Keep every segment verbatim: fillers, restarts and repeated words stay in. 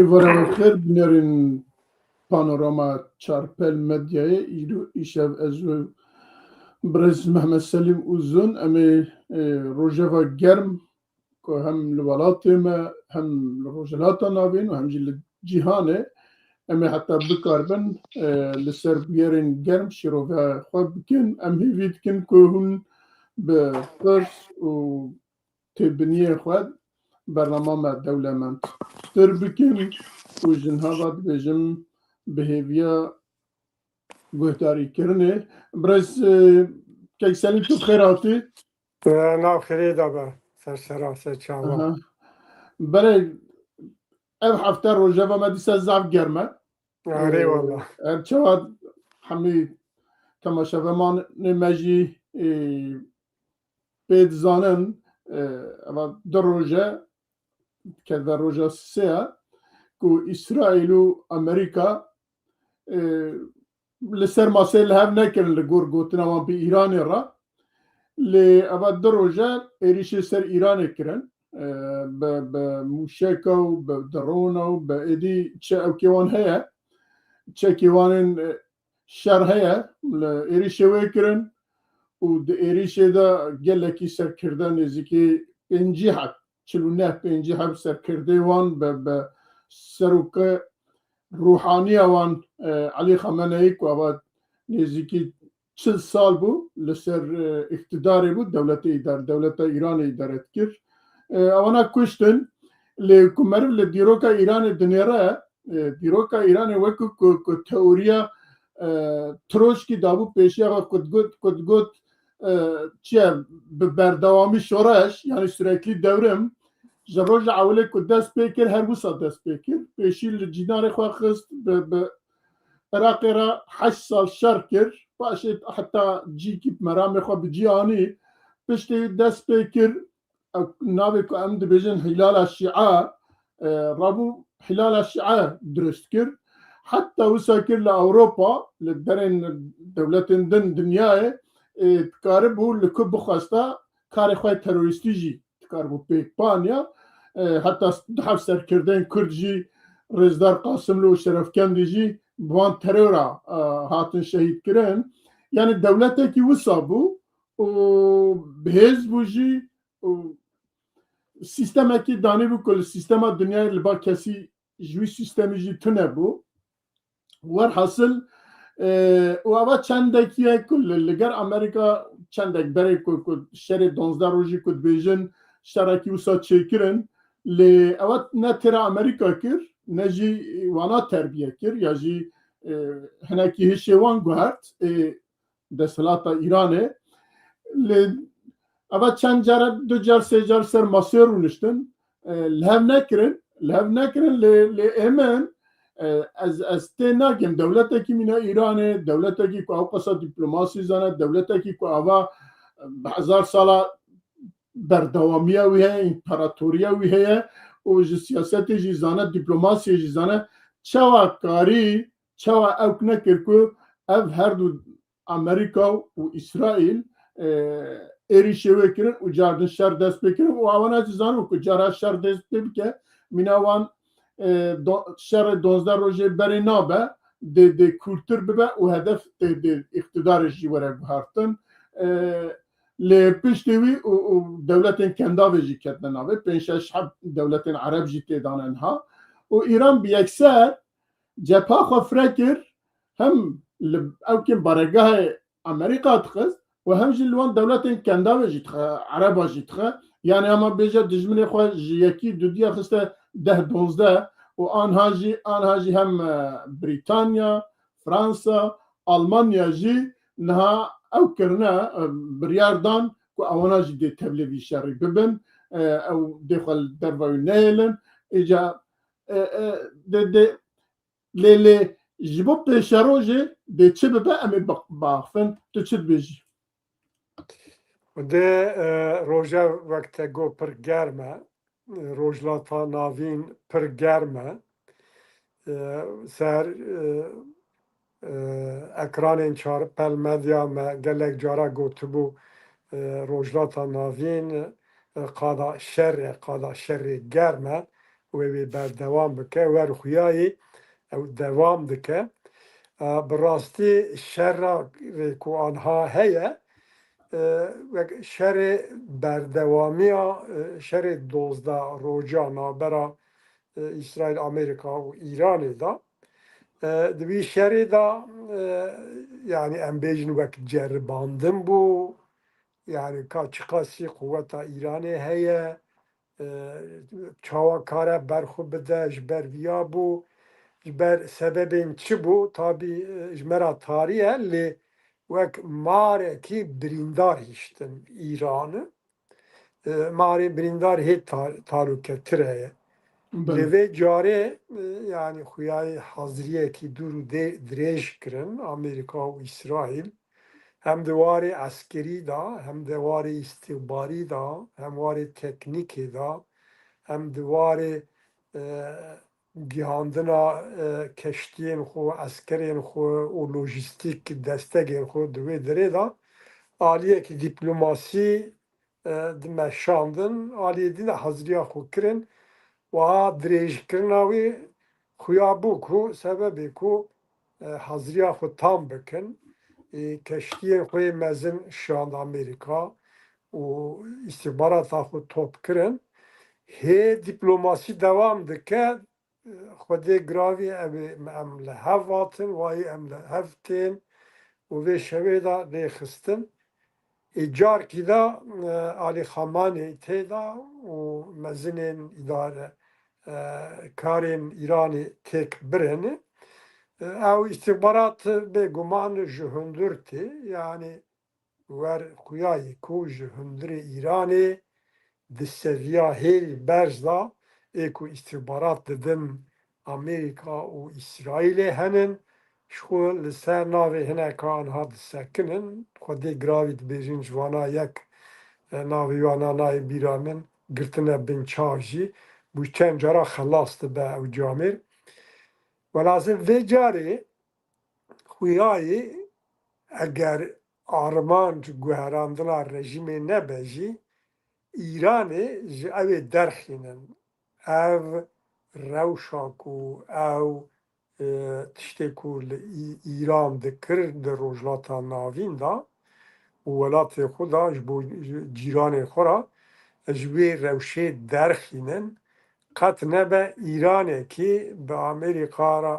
Êvara we xêr, binêrên Panorama Çarpel Medyayê. Îro, îşev ez û birêz Mehmet Selîm Uzun, em ê, e, rojeva germ ku hem li welatê me, hem li Rojhilata Navîn û hem jî li cîhanê, em ê heta bikaribin, e, li ser bûyerên germ şîroveya xwe bikin. Em hêvî dikin ku hûn bi pirs û têbiniyê xwe bernama me dewlemendtir bikin û ji niha ve dibêjim bi hêviya guhdarîkirinê. Birêz, e, Kek Selîm, tu bi xêr hatî. E, nav xêrê de be, ser sera, ser çava. Aha. Belê, ev hefte rojeva me dîsa zaf germ e. Erê, e, wala. Her çawa hemî temaşevanê me jî, e, pê dizanin, e, eva du roje, keve roja sê ye ku Îsraîl û Amerîka, e, li ser masê li hev nekirin li gor gotina wan bi Îranê re. Lê eva du roje êrîşê ser Îranê kirin. E, bi, bi mûşeka û bi drona û bi êdî çi ewkê wan heye, çekê wan ên, e, şer heye, li êrîşê wê kirin û di êrîşê de gelekî serkirde nêzîkî pêncî heb, çil û neh pêncî heb serkirdê wan bi, bi seroke ruhaniya wan, e, Elî Xameneyî ku ava nêzîkî çil sal bû li ser, e, îqtidarê bû, dewletê îdar-, dewleta Îranê îdare dikir. E, ewana kuştin. Lê ku meriv li dîroka Îranê dinêre, e, dîroka Îranê wekî ku, ku teoriya, e, Troçkî dabû pêşiya xwe ku digot, ku digot, e, çi ye, bi berdewamî şoreş, yanî sürekli devrim, ji roja ewilê ku dest pê kir, her wisa dest pê kir. Pêşî li cînarê xwe xist, bi, bi Iraqê re heşt sal şer kir, paşê heta cîkî meramê xwe bi cî anî, piştî dest pê kir, ew navê ku em dibêjin Hilala Şia, e, rabû Hilala Şia dirust kir. Heta wisa kir li Ewropa, li derên dewletên din dinyayê, e, dikaribû li ku bixwesta karê xwe terorîstî jî dikaribû pêk baniya. E, heta s-, du heb serkirdeyên Kurd jî, Rêzdar Qasimlû û Şerefkendî jî bi wan terora, e, hatin şehîd kirin. Yanî dewletekî wisa bû û bihêz bû jî û sîstemekî danîbû ku li sîstema dinyayê li ba kesî ji wî sîstemî jî tune bû. Werhasil, e, û eva çendekî ye ku li, li ger Amerîka çendek berê ku, ku şerê donzdeh rojî ku dibêjin şerekî wisa çêkirin, lê ewa ne têra Amerîka kir, ne jî wana terbiye kir, ya jî, e, hinekî hişê wan guhert, ê, desthilata Îranê. Lê eva çend care, du car, sê car ser masê rûniştin, e, li hev nekirin, li hev nekirin, lê, lê ê min, e, ez, ez tê nakim, dewletekî mîna Îranê, dewletekî ku ew qasa dîplomasî zane, dewletekî ku ava, e, bi hezar sala berdewamiya wî heye, împaratoriya wî heye û ji siyasetê jî zane, dîplomasiyê jî zane, çawa karî, çawa ewk nekir ku ev her du Amerîka û Îsraîl, e, êrîşê wê kirin û cardin şer dest pê kirin û ewana jî zanin ku cara şer dest pê bike, mîna wan, e, do-, şerê donzdeh rojê berê nabe, dê, dê kûrtir bibe û hedef dê, dê îqtidarê jî were guhertin. E, lê piştî wî û, û dewletên kendavê jî ketine navê, pênc şeş heb dewletên ereb jî tê dane niha. Û Îran bi yekser cepha xwe fire kir, hem li ewkên baregehê Amerîka dixist û hem jî li wan dewletên kendavê jî dixe, ereba jî dixe. Yanî hema bêje dijminê xwe ji yekî dudiya xiste deh donzdeh û anha jî, anha jî hem, e, Brîtanya, Fransa, Almanya jî niha ew kirine, e, biryar dan ku ewana jî dê tevlê vî şerî bibin, e, ew dê xwe li derva wî nehêlin. Îca, e, e, dê, dê, lê, lê ji bo pêşerojê dê çi bibe, em ê bi-, biaxifin. Tu çi dibêjî? Di, e, roje wek te got pir germ e. Rojhilata Navîn pir germ e. E, ser, e, e, ekranên Çarpel Medya me gelek cara gotibû, e, Rojhilata Navîn, e, qada şer e, qada şerê germ e. wê wê berdewam bike, wer xuyayê ew dewam dike. E, bi rastî şera ku anha heye, e, wek şerê berdewamiya, e, şerê dozdeh roja navbera, e, Îsraîl, Amerîka û Îranê de. E, di vî şerê de, e, yanî em bêjin wek ceribandin bû, yanî ka çiqasî quweta Îranê heye, e, çawa kare ber xwe bide, ji ber viya bû, ji ber sebebên çi bû, tabî, e, ji me re tarî ye, lê wek marekî birîndar hiştin Îran. E, marê birîndar hê ta-, talûketir heye. Belê. Lê vê carê, e, yanî xuyayê haziriyekî dûr û dê-, dirêj kirin Amerîka û Îsraîl. Hem di warê eskerî de, hem di warê îstîxbarî de, hem warê teknîkê de, hem di warê, e, gihandina, e, keştiyên xwe, eskerên xwe û lojîstîk destegên xwe di wê derê de aliyekî dîplomasî, e, dimeşandin, aliyê din de haziriya xwe kirin. Wiha dirêjkirina wî xuya bû ku sebebê ku, e, haziriya xwe tam bikin, e, keştiyên xwe yê mezin şand Amerîka û îstîxbarata xwe top kirin. Hê dîplomasî dewam dike, Xwedê giravî ev ê em li hev hatin, wayî em li hev tên û vê şevê de lê xistin. Ê carkî de, e, Alî Xamanî tê de û mezinên îdare, e, karên Îranê têk birin. E, ew îstîxbarat bêguman ji hundir tê, yanî wer xuya yê ku ji hundirê Îranê di seviya hêlî berz de ê ku îstîxbarat didin Amerîka û Îsraîlê henin, ji xwe li ser navê hineka anha disekinin. Xwedê giravî dibêjin ji vana yek, e, navê wana nayê bîra min, girtine bin çav jî, bû çend cara xelas dibe ew camêr. Welazim vê carê xuyayê eger armanc guherandina rejîmê nebe jî, Îranê ji ew ê derxînin. Ev rewşa ku ew, e, tiştê ku li Î-, Îran dikir di Rojhilata Navîn de û welatê xwe de ji bo cîranê xwe re ji wê rewşê derxînin. Qet nebe Îranekî bi Amerîka re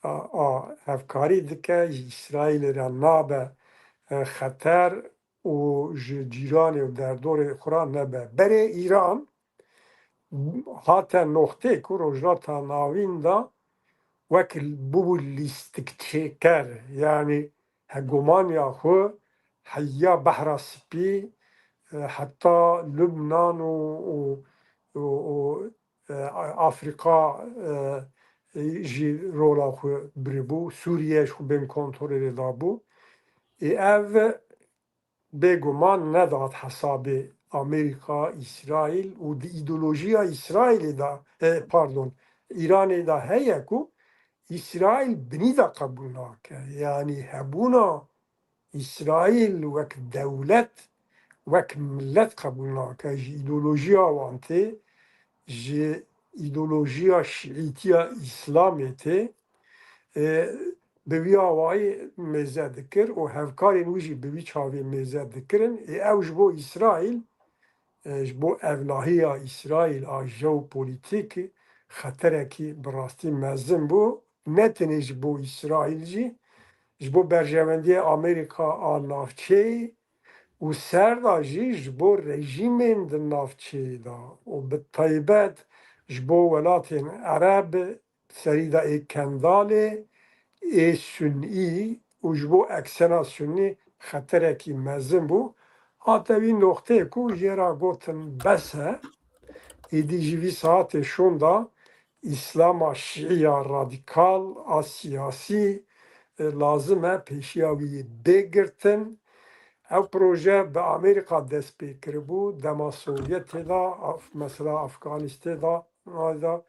a, a hevkarî dike, ji Îsraîlê re nabe, e, xeter û ji cîranê û derdorê xwe re nebe. Berê Îran hate noxtê ku Rojhilata Navîn de wek bûbû lîstikçêker, yanî hegomaniya xwe heya Behra Spî, e, heta Lubnan û, û, û, û, e, Afrîka, e, jî rola xwe biribû. Sûriye ji xwe bên kontrolê lê dabû. Ê ev bêguman nedat hesabê Amerîka, Îsraîl û di îdeolojiya Îsraîlê de, e, pardon, Îranê de heye ku Îsraîl binî de qebûl nake. Yanî hebûna Îsraîl wek dewlet, wek milet qebûl nake. Ji îdeolojiya wan tê, ji îdeolojiya şîîtiya Îslamê tê. E, bi vî awayî mêze dikir û hevkarên wî jî bi vî çavê mêze dikirin. Ê ew ji bo Îsraîl, e, ji bo evlahiya Îsraîl a jeopolîtîk xeterekî bi rastî mezin bû. Ne tenê ji bo Îsraîl jî, ji bo berjewendiyê Amerîka a navçeyê û ser de jî ji bo rejîmên di navçeyê de û bi taybet ji bo welatên Ereb, serî de ê Kendalê, ê Sunî û ji bo eksena Sunî xeterekî mezin bû. Hate wî noqteyê ku jê re gotin bes e, êdî ji vî saetê şûnda Îslama şîî ya radîkal a siyasî, e, lazim e pêşiya wî bê girtin. Ew proje bi Amerîka dest pê kiribû, dema Sovyetê de, Af-, mesela Afganîstê de, de,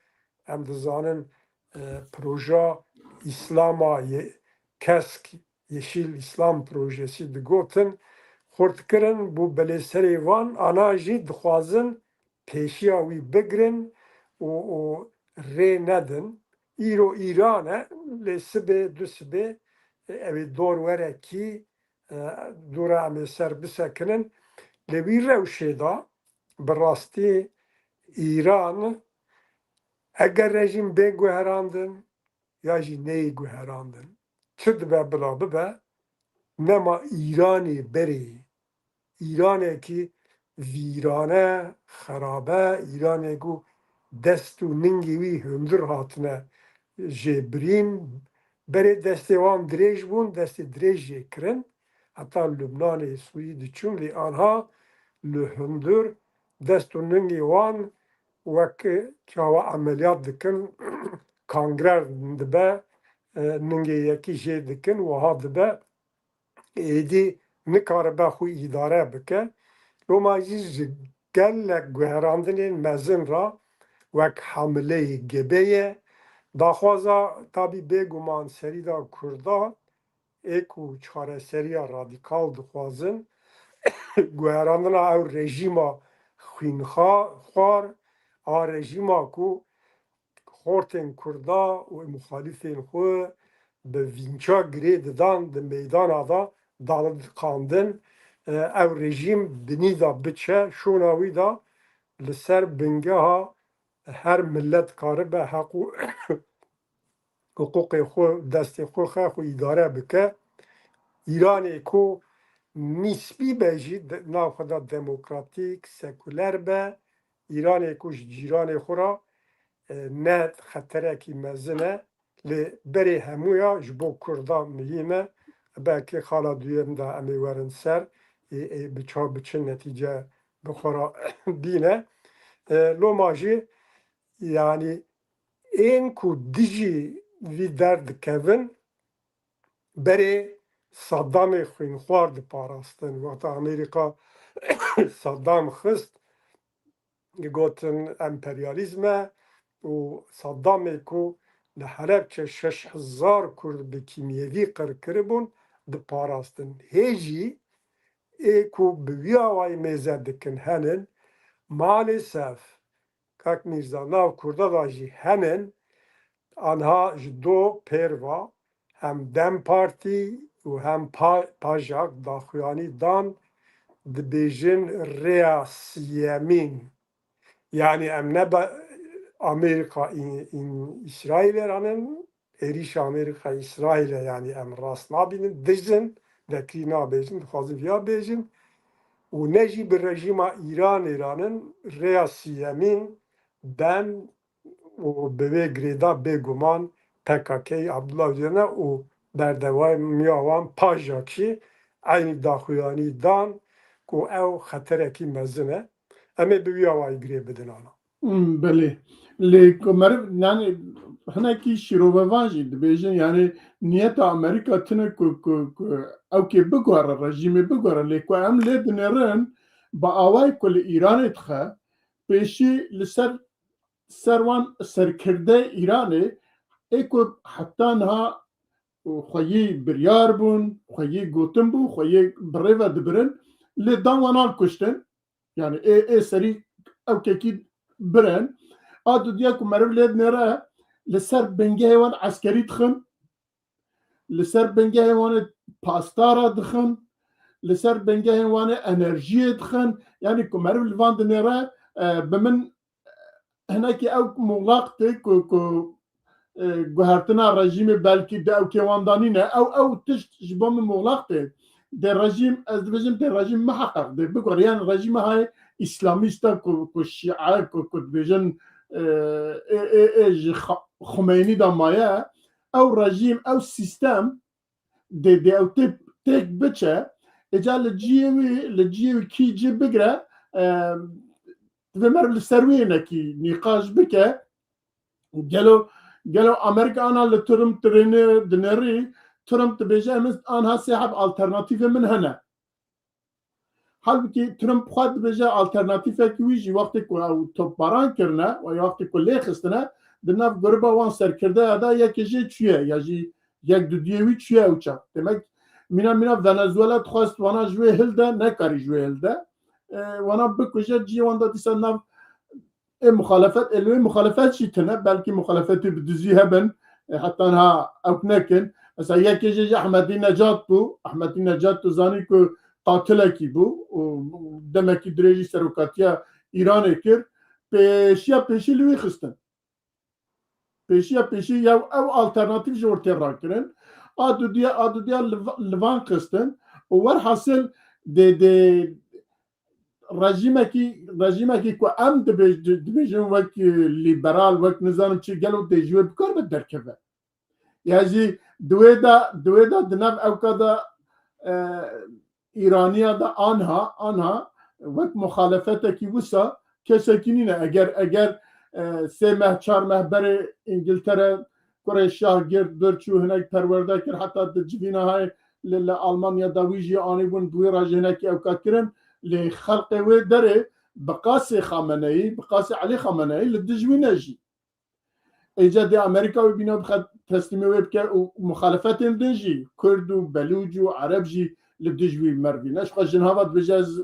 em dizanin, e, proja Îslama ye-, kesk, Yeşil İslam Projesi digotin, xurt kirin, bû belê serê wan, ana jî dixwazin pêşiya wî bigirin û, û rê nedin. Îro Îran e, lê sibê, du sibê, e, ew ê dor were kî, e, dûra em ê ser bisekinin. Lê wî rewşê de bi rastî Îran eger rejîm bê guherandin ya jî neyê guherandin, çi dibe bila bibe, nema Îranê berê, Îranekî vîrane, xerabe, Îranê ku dest û ningê wî hundir hatine jêbirîn, berê destê wan dirêj bûn, destê dirêj jê kirin. Heta Lubnanê, Sûrî diçûn, lê anha li hundir dest û ningê wan wek çawa emeliyat dikin, kangren dibe, e, ningê yekî jê dikin, wiha dibe. Êdî nikaribe xwe îdare bike. Loma jî ji gelek guherandinên mezin re wek hamileyê gebe ye. Daxwaza tabî bêguman serî da Kurda ê ku çareseriya radîkal dixwazin, guherandina ew rejîma xwînxa-, xwar a rejîma ku xortên Kurda û muxalîfên xwe bi vînça girê didan di meydana de daliqandin, e, ew rejîm binî de biçe, şûna wî de li ser bingeha her milet karibe heq û hiqûqê xwe, destê xwe xe xwe îdare bike. Îranê ku nîsbî be jî de-, nav xwe de demokratîk, sekuler be, Îranê ku ji cîranê xwe re, e, ne xeterekî mezin e, lê berê hemûya ji bo Kurda muhîm e. Belkî xala duyem de em ê werin ser, ê, ê bi ça, bi çi netîce bi xwe re bîne. E, loma jî, yanî ên ku dijî vî derdikevin, berê Saddamê xwînxwar diparastin. Wexta Amerîka Saddam xist, gotin emperyalîzm e û Saddamê ku li Helebçe şeş hezar Kurd bi kîmyevî qir kiribûn, diparastin. Hê jî ê ku bi wî awayî mêze dikin henin, maalesef Kak Mîrza, nav Kurda de jî henin, anha ji do pêr ve hem DEM Partî û hem Pa-, PAJAK daxuyanî dan, dibêjin rêya siyemîn. Yanî em ne be-, Amerîka, Î-, Î-, Îsraîlê ranin, êrîşa Amerîka Îsraîlê, yanî em rast nabînin, dijin, dekirî nabêjin, dixwazin viya bêjin û ne jî bi rejîma Îranê ranin, rêya siyemîn ben û bi vê girêda bêguman P K K, Abdullah Öcalan û berdewamiya wan PAJAK jî eynî daxuyanî dan ku ew xeterekî mezin e. Em ê bi wî awayî girê bidin ana. Hmm, belê. Lê ku meriv, yani, hinekî şîrovevan jî dibêjin, yani, niyeta Amerîka tine ku, ku, ku ew kê biguhere, rejîmê biguhere, lê ku em lê dinêrin, bi awayî ku li Îranê dixe, pêşî li ser, ser wan serkirdeyê Îranê, ê ku heta niha xweyî biryar bûn, xweyî gotin bû, xweyî bi rê ve dibirin, lê dan wan an kuştin. Yani ê, ê serî ew kekî birin. A dudiya ku meriv lê dinêre, li ser bingehê wan eskerî dixin, li ser bingehê wan ê pastara dixin, li ser bingehê wan ê enerjiyê dixin. Yani ku meriv li van dinêre, e, bi min hinekî ew muxlaq tê ku, ku, e, guhertina rejîmê belkî di ew kêwandanî ne. Ew, ew tişt ji bo min muxlaq tê. Dê rejîm, ez dibêjim, dê rejîm miheqeq dê bigore. Yani rejîma hay îslamîsta ku, ku şîe, ku, ku dibêjin, e, ê, ê, ê ji Xa-, Xumeynî de maye. Ew rejîm, ew sîstem dê, dê ew tê-, têk biçe, êca li cihê wî, li cihê wî kî cih bigire, e, divê meriv li ser wî hinekî nîqaş bike. Gelo, gelo Amerîka ana li Trump tirêne dinêrî, Trump dibêje, em anha sê heb alternatîfê min hene. Halbûkî Trump xwe dibêje alternatîfekî wî jî wextê ku ew topbaran kirine, wextê ku lê xistine, di nav gruba wan serkirdeya de yekê jê çûye, ya jî yek dudiyê wî çûye ew çax. Demek mîna, mîna Venezuela dixwest wana ji wê hilde, nekarî ji wê hilde. E, wana bikuje, cihê wan de dîsa nav Ê muxalefet, ê li wê muxalefet jî tune, belkî muxalefetê bi dizî hebin, e, heta niha ew nekin. Mesela yekê jê jî Ehmedî Necat bû. Ehmedî Necat tu zanî ku qatilekî bû û demekî dirêjî serokatiya Îranê kir. Pêşiya pêşî li wî xistin. Pêşiya pêşî yew ew alternatîf ji ortê rakirin. A dudiya, a dudiya li va-, li van xistin û werhasil dê, dê rejîmekî, rejîmekî ku em dibêj-, dibêjin wek, e, lîberal, wek nizanim çi, gelo dê ji wê bikar be derkeve. Ya jî di wê de, di wê de di nav ewka de, e, Îraniya de anha, anha wek muxalefetekî wisa kesekî nîne. Eger, eger, e, sê meh, çar meh berê Îngiltere kurê şah girt, dur çû, hinek perwerde kir, heta di civîna hay li, li Almanya de wî jî anîbûn, bi wî re jî hinekî ewka kirin. Lê xelqê wê derê bi qasê Xameneyî, bi qasê Elî Xameneyî li dij wî ne jî. Êca dê Amerîka wê bîna bixe, teslîmê wê bike û muxalefetên din jî, Kurd û Belûc û Ereb jî li dij wî merivîne. Ji xwe jinha ve dibêje, ez,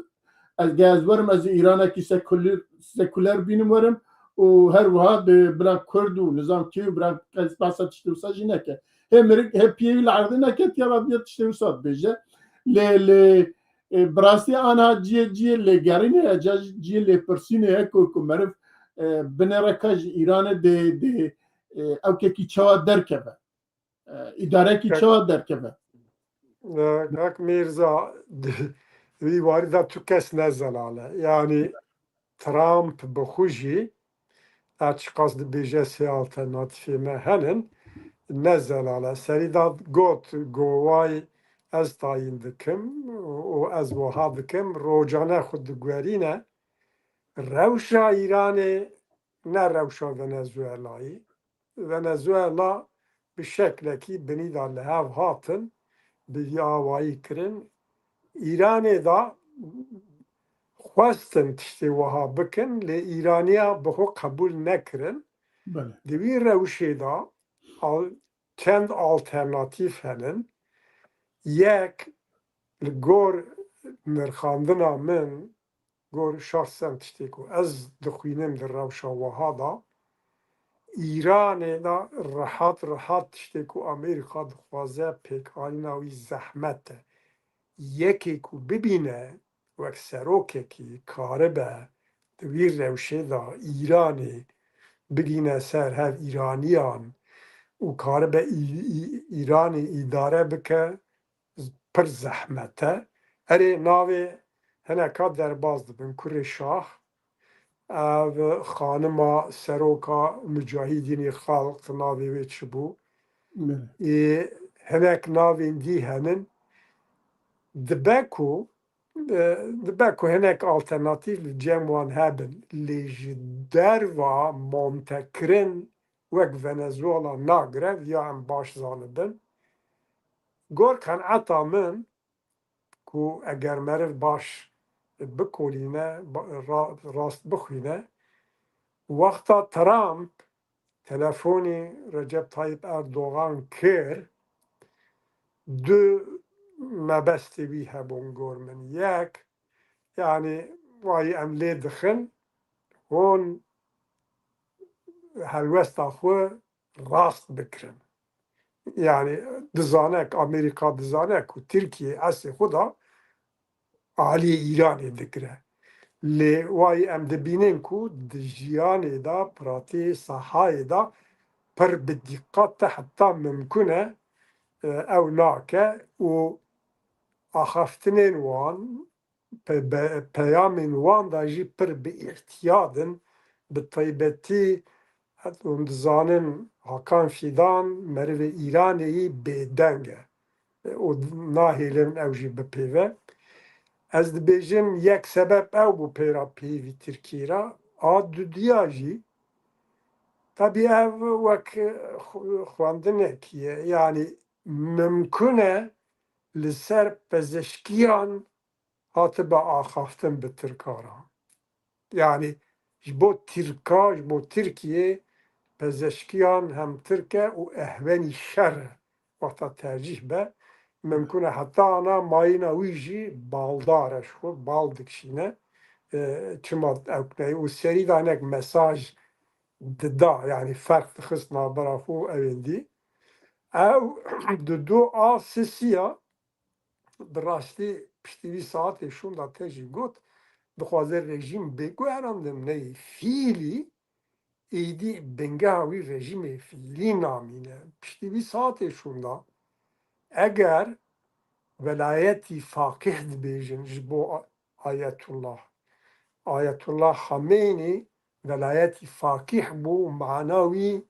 ez, ge ez werim, ez ê Îranekî sekuler, sekuler bînim werim û her wiha dê bila Kurd û nizam kê û bila kes behsa tiştê wisa jî neke. Hê mirik, hê piyê wî li erdê neket ya ve biya tiştê wisa dibêje. Lê, lê, e, bi rastî anha ciyê, ciyê lêgerînê ye, ca-, ciyê lêpirsînê ye ku, ku meriv, e, binêre ka ji Îranê dê, dê, e, ewkekî çawa derkeve. E, îdarekî Kak- çawa derkeve. E, Kak Mîrza, di wî warî de tu kes ne zelal e. Yanî Trump bi xwe jî, her çiqas dibêje sê alternatîfê me henin, ne zelal e. Serî de got, go way ez tayîn dikim û ez wiha dikim, rojane xwe diguherîne. Rewşa Îranê ne rewşa Venezuelayê. Venezuela bi şeklekî binî de li hev hatin, bi vî awayî kirin. Îranê de xwestin tiştê wiha bikin, lê Îraniya bi xwe qebûl nekirin. Belê. Di wî rewşê de al-, çend alternatîf henin. Yek, li gor nirxandina min, gor şexsen tiştê ku ez dixwînim di rewşa wiha de, Îranê de rehat rehat tiştê ku Amerîka dixwaze pêkanîna wî zehmet e. Yekê ku bibîne wek serokekî karibe di wî rewşê de Îranê bigîne ser hev Îraniyan û karibe Î-, Î-, Îranê îdare bike, pir zehmet e. Erê, navê hineka derbas dibin. Kurê Şah, ev xanima seroka Mucahidînî Xalq, navê wê çi bû? Belê. Ê, hinek navên dî henin. Dibe ku, e, dibe ku hinek alternatîf li cem wan hebin. Lê ji derva montekirin wek Venezuela nagire, viya em baş zanibin. Gor qenaeta min ku eger meriv baş bikolîne, ba-, ra-, rast bixwîne, wexta Trump telefonê Recep Tayyip Erdogan kir, du mebestê wî hebûn gor min. Yek, yanî, wayî em lê dixin, hûn helwesta xwe rast bikirin. Yanî dizane ku Amerîka dizane ku Tirkiye eslê xwe da aliyê Îranê digire. Lê wayî em dibînin ku di jiyanê de, pratî sahayê de pir bi dîqat te heta mimkun e, e, ew nake û axaftinên wan, pe-, be-, peyamên wan de jî pir bi îhtiyat in. Bi taybetî, hûn dizanin, Hakan Fîdan merivê Îranê yî bêdeng e. Û nahêlin ew jî bipêve. Ez dibêjim, yek sebeb ew bû pêra pêvî Tirkiyê re. A dudiya jî, tabî ev wek xu-, xwendinekî ye. Yanî mimkun e li ser pezeşkiyan hatibe axaftin bi Tirka re. Yanî ji bo Tirka, ji bo Tirkiyê pezeşkiyan hem Tirk e û ehwenî şer e. Wexta tercîh be, mimkun e heta ana mayîna wî jî baldar e, ji xwe bal dikişîne. e, çima ew neyê û serî de hinek mesaj dida, yanî ferq dixist navbera xwe û ewên dî. Ew di do a sisiya bi rastî piştî vî saetê şûnda te jî got, dixwaze rejîm bê guherandin neyê fiîlî, êdî bingeha wî rejîmê fiîlî namîne. Piştî vî saetê şûnda eger welayetî faqîh dibêjin ji bo A-, Ayetullah. Ayetullah Xamênî welayetî faqîh bû, mana wî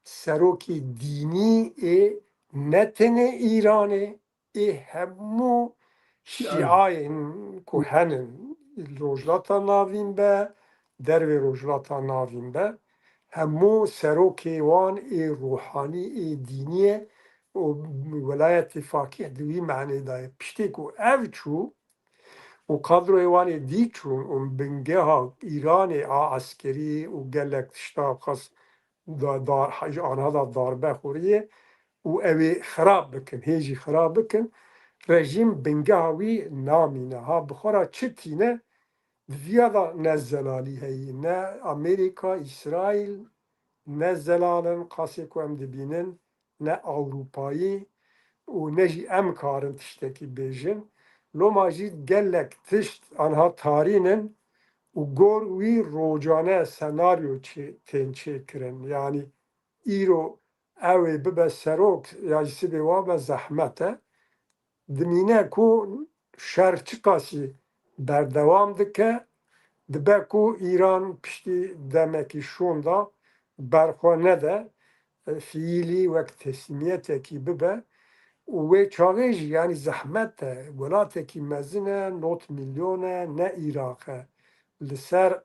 serokê dînî ê ne tenê Îranê, ê hemû şîayên ku henin, Rojhilata Navîn be, dervê Rojhilata Navîn be, hemû serokê wan ê ruhanî, ê dînî ye û welayetê faqîh di wî manê de ye. Piştê ku ev çû û kadroyê wan ê dî çûn û bingeha Îranê a eskerî û gelek tişta xas da-, dar-, ji anha da darbe xuriye û ew ê xirab bikin, hê jî xirab bikin, rejîm bingeha wî namîne. Ha bi xwe ra çi tîne, di viya da ne zelalî heyî, ne Amerîka, Îsraîl, ne zelal in, qasê ku em dibînin, ne Ewropayî û ne jî em karin tiştekî bêjin. Loma jî gelek tişt anha tarîn in û gor wî rocane senaryo çê-, tên çêkirin. Yanî îro ew ê bibe serok ya jî sibê wa be zehmet e. Dimîne ku şer çiqasî berdewam dike, dibe ku Îran piştî demekî şûnda berxwe nede, e, fiîlî wek teslîmiyetekî bibe û wê çaxê jî, yanî zehmet e, welatekî mezin e, nod milyon e, ne Îraq e. Li ser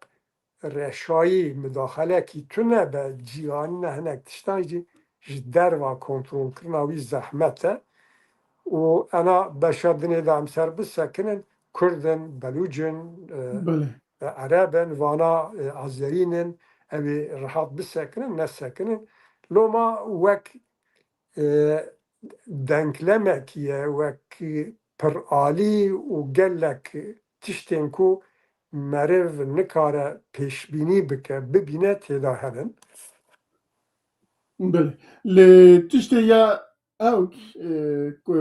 reşayî, mudaxelekî tune be, cîhanî ne hinek tiştan jî ji derva kontrolkirina wî zehmet e. Û ena beşa dinê de em ser bisekinin, Kurd in, Belûc in, e, Belê. e, Ereb in, vana, e, Azerîn in, ew ê rehat bisekinin, nesekinin. Loma wek, e, denklemekî ye, wek piralî û gelek tiştên ku meriv nikare pêşbînî bike, bibîne têda hebin. Belê. Lê tiştê ya ew, e, ku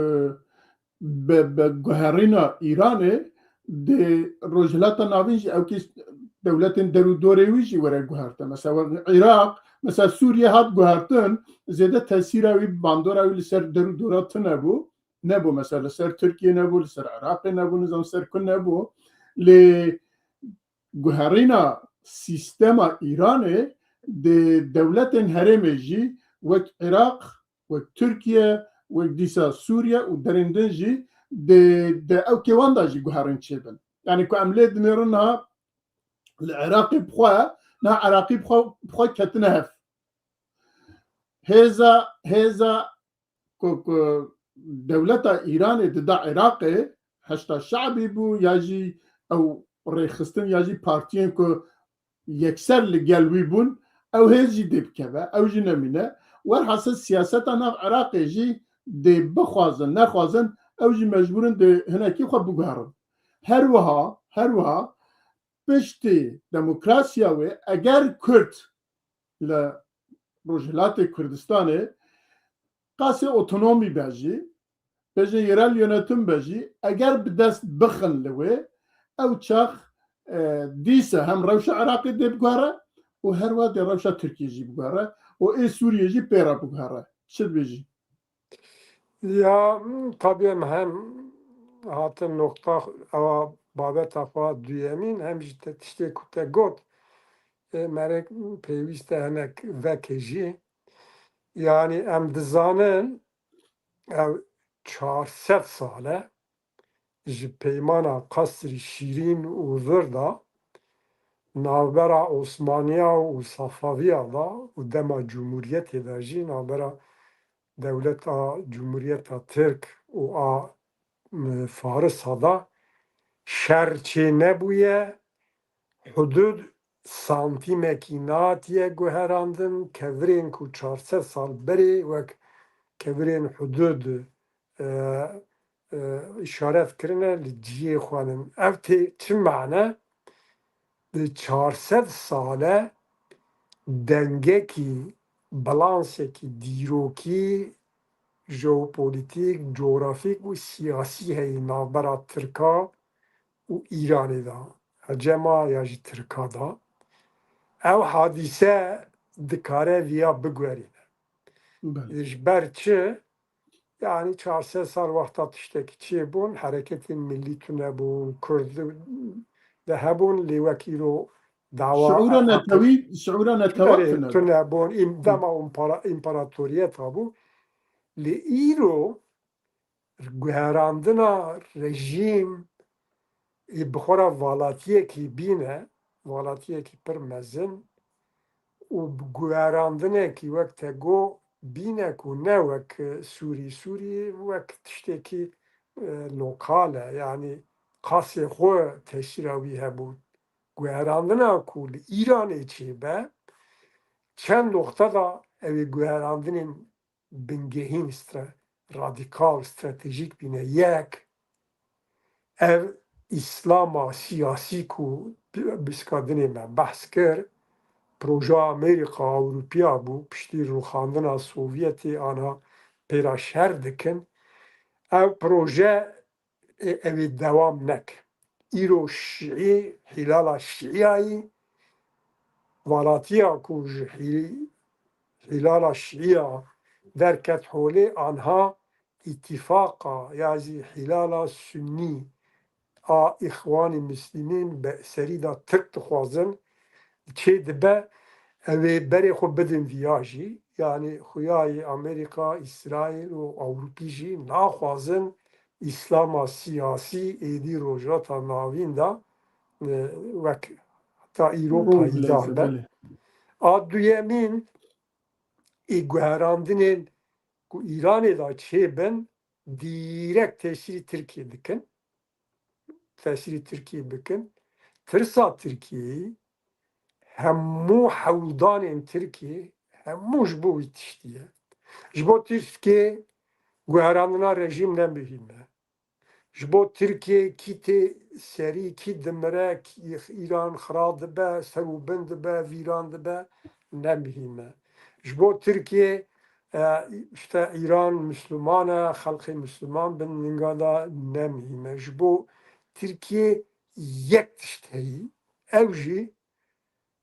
bi, bi guherîna Îranê di Rojhilata Navîn jî ewkî dewletên derûdorê wî jî were guherte. Mesela wek Iraq, mesela Sûriye hat guhertin, zêde tesîra wî, bandora wî li ser derûdora tune bû. Nebû, mesela li ser Tirkiye nebû, li ser Iraqê nebû, nizam ser ku nebû. Lê guherîna sîstema Îranê di dewletên herêmê jî wek Iraq, wek Tirkiye, wek dîsa Sûriye û derên din jî di, di ew kêwan de jî guherîn çêbin. Yanî ku em lê dinêrin niha li Iraqê bi xwe, niha Iraqî bi xwe, bi xwe ketine hev. Hêza, hêza ku, ku dewleta Îranê dida Iraqê, heşda şe'bî bû, ya jî ew rêxistin, ya jî partiyên ku yekser li gel wî bûn, ew hêz jî dê bikeve, ew jî nemîne. Werhasil siyaseta nav Iraqê jî dê bixwazin, nexwazin, ew jî mecbûr in dê hinekî xwe biguherin. Her wiha, her wiha piştî demokrasiya wê, eger Kurd li Rojhilatê Kurdistanê qasê otonomî be jî, bêje yerel yönetim be jî, eger bi dest bixin li wê, ew çax, e, dîse hem rewşa Iraqê dê biguhere û her wiha dê rewşa Tirkiyê jî biguhere û ê Sûriyê jî pê re biguhere. Çi dibêjî? Ya, m, tabii em hem hatin noqta, ewa babeta xwe duyemîn, hem jî te tiştê ku te got, e, merek pêwîst e hinek veke jî. Yanî em dizanin ew çar sed sal e ji peymana Qasrî Şîrîn û vir de navbera Osmaniya û Safaviya de û dema Cumhuriyetê de jî navbera dewleta Cumhuriyeta Tirk û a, m, Farisa de şer çê nebûye, hudud santîmekî natiye guherandin, kevirên ku çar sed sal berê wek kevirên hudud, e, e, îşaret kirine li cihê xwe nin. Ev tê çi mane? di çar sed sale dengekî, balansekî dîrokî, jeopolîtîk, cografîk û siyasî heye navbera Tirka û Îranê de, Ecema ya jî Tirka de. Ew hadîse dikare viya biguherîne. Belê. Ji ber çi? Yanî çar sed sal wexta tiştekî çêbûn, hereketên millî tune bûn, Kurd de hebûn, lê wek îro dawa Şiûra netewî, şiûra netewa Erê, tune bû. Tune bûn, îm-, dema împara-, împaratoriyeta bû. Lê îro guherandina rejîm ê bi xwe re valatiyekî bîne, valatiyekî pir mezin û bi guherandinekî wek te got bîne ku ne wek Sûrî, Sûrî wek tiştekî, e, lokal e, yanî qasê xwe tesîra wî hebû. Guherandina ku li Îranê çêbe, çend noqte de ew ê guherandinên bingehîn stre-, radîkal, stratejîk bîne. Yek, ev Îslama siyasî ku bi-, biskadinê me behs kir, proja Amerîka, Ewropiya bû, piştî rûxandina Sovyetê ana pêra şer dikin. Ev proje ê, ew ê dewam neke. Îro Şîî, Hîlala Şîiyayî, valatiya ku ji Hî-, Hîlala Şîiya derket holê, anha îtîfaqa ya jî Hîlala Sunnî a Îxwanî Muslimîn bi serî de Tirk dixwazin, çê dibe, ew ê berê xwe bidin viya jî. Yanî xuyayê Amerîka, Îsraîl û Ewropî jî naxwazin Îslama siyasî êdî Rojhilata Navîn de, e, wek heta îro Rol payîdar bileyze, be. Belê. A duyemîn, ê guherandinên ku Îranê de çêbin, dîrek tesîrî Tirkiyê dikin. Tesîrî Tirkiyê bikin. Tirsa Tirkiyeyê, hemû hewldanên Tirkiyê, hemû ji bo wî tiştî ye. Ji bo Tirkiyê guherandina rejîm ne muhîm e. Ji bo Tirkiyê kî tê serî, kî dimire, kî Îran xira dibe, ser û bin dibe, vîran dibe, ne muhîm e. Ji bo Tirkiyê, e, işte Îran Misliman e, xelkê Misliman bin ninga de, ne muhîm e. Ji bo Tirkiyê yek tişt heyî, ew jî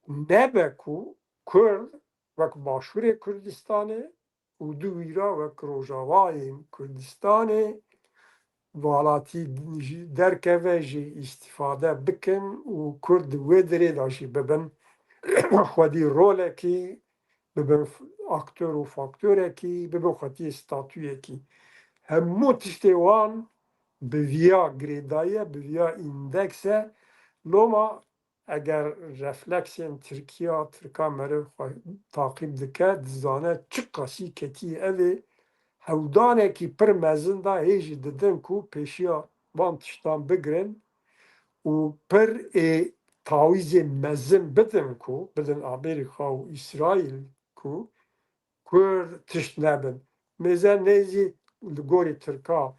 nebe ku Kurd wek Başûrê Kurdistanê û di wî re wek Rojavayên Kurdistanê valatî jî derkeve, jî îstîfade bikin û Kurd di wê dirê de jî bibin xwedî rolekî, bibin f-, aktor û faktorekî, bibin xwedî statuyekî. Hemû tiştê wan bi viya girêdayî ye, bi viya îndeks e. Loma eger refleksên Tirkiya, Tirka meriv xwe taqîb dike, dizane çiqasî ketiye evê hewldanekî pir mezin da hê jî didin ku pêşiya van tiştan bigirin û pir ê tawîzê mezin bidin ku bidin Amerîka û Îsraîl ku Kurd tişt nebin. Mêze nêzî li gorî Tirka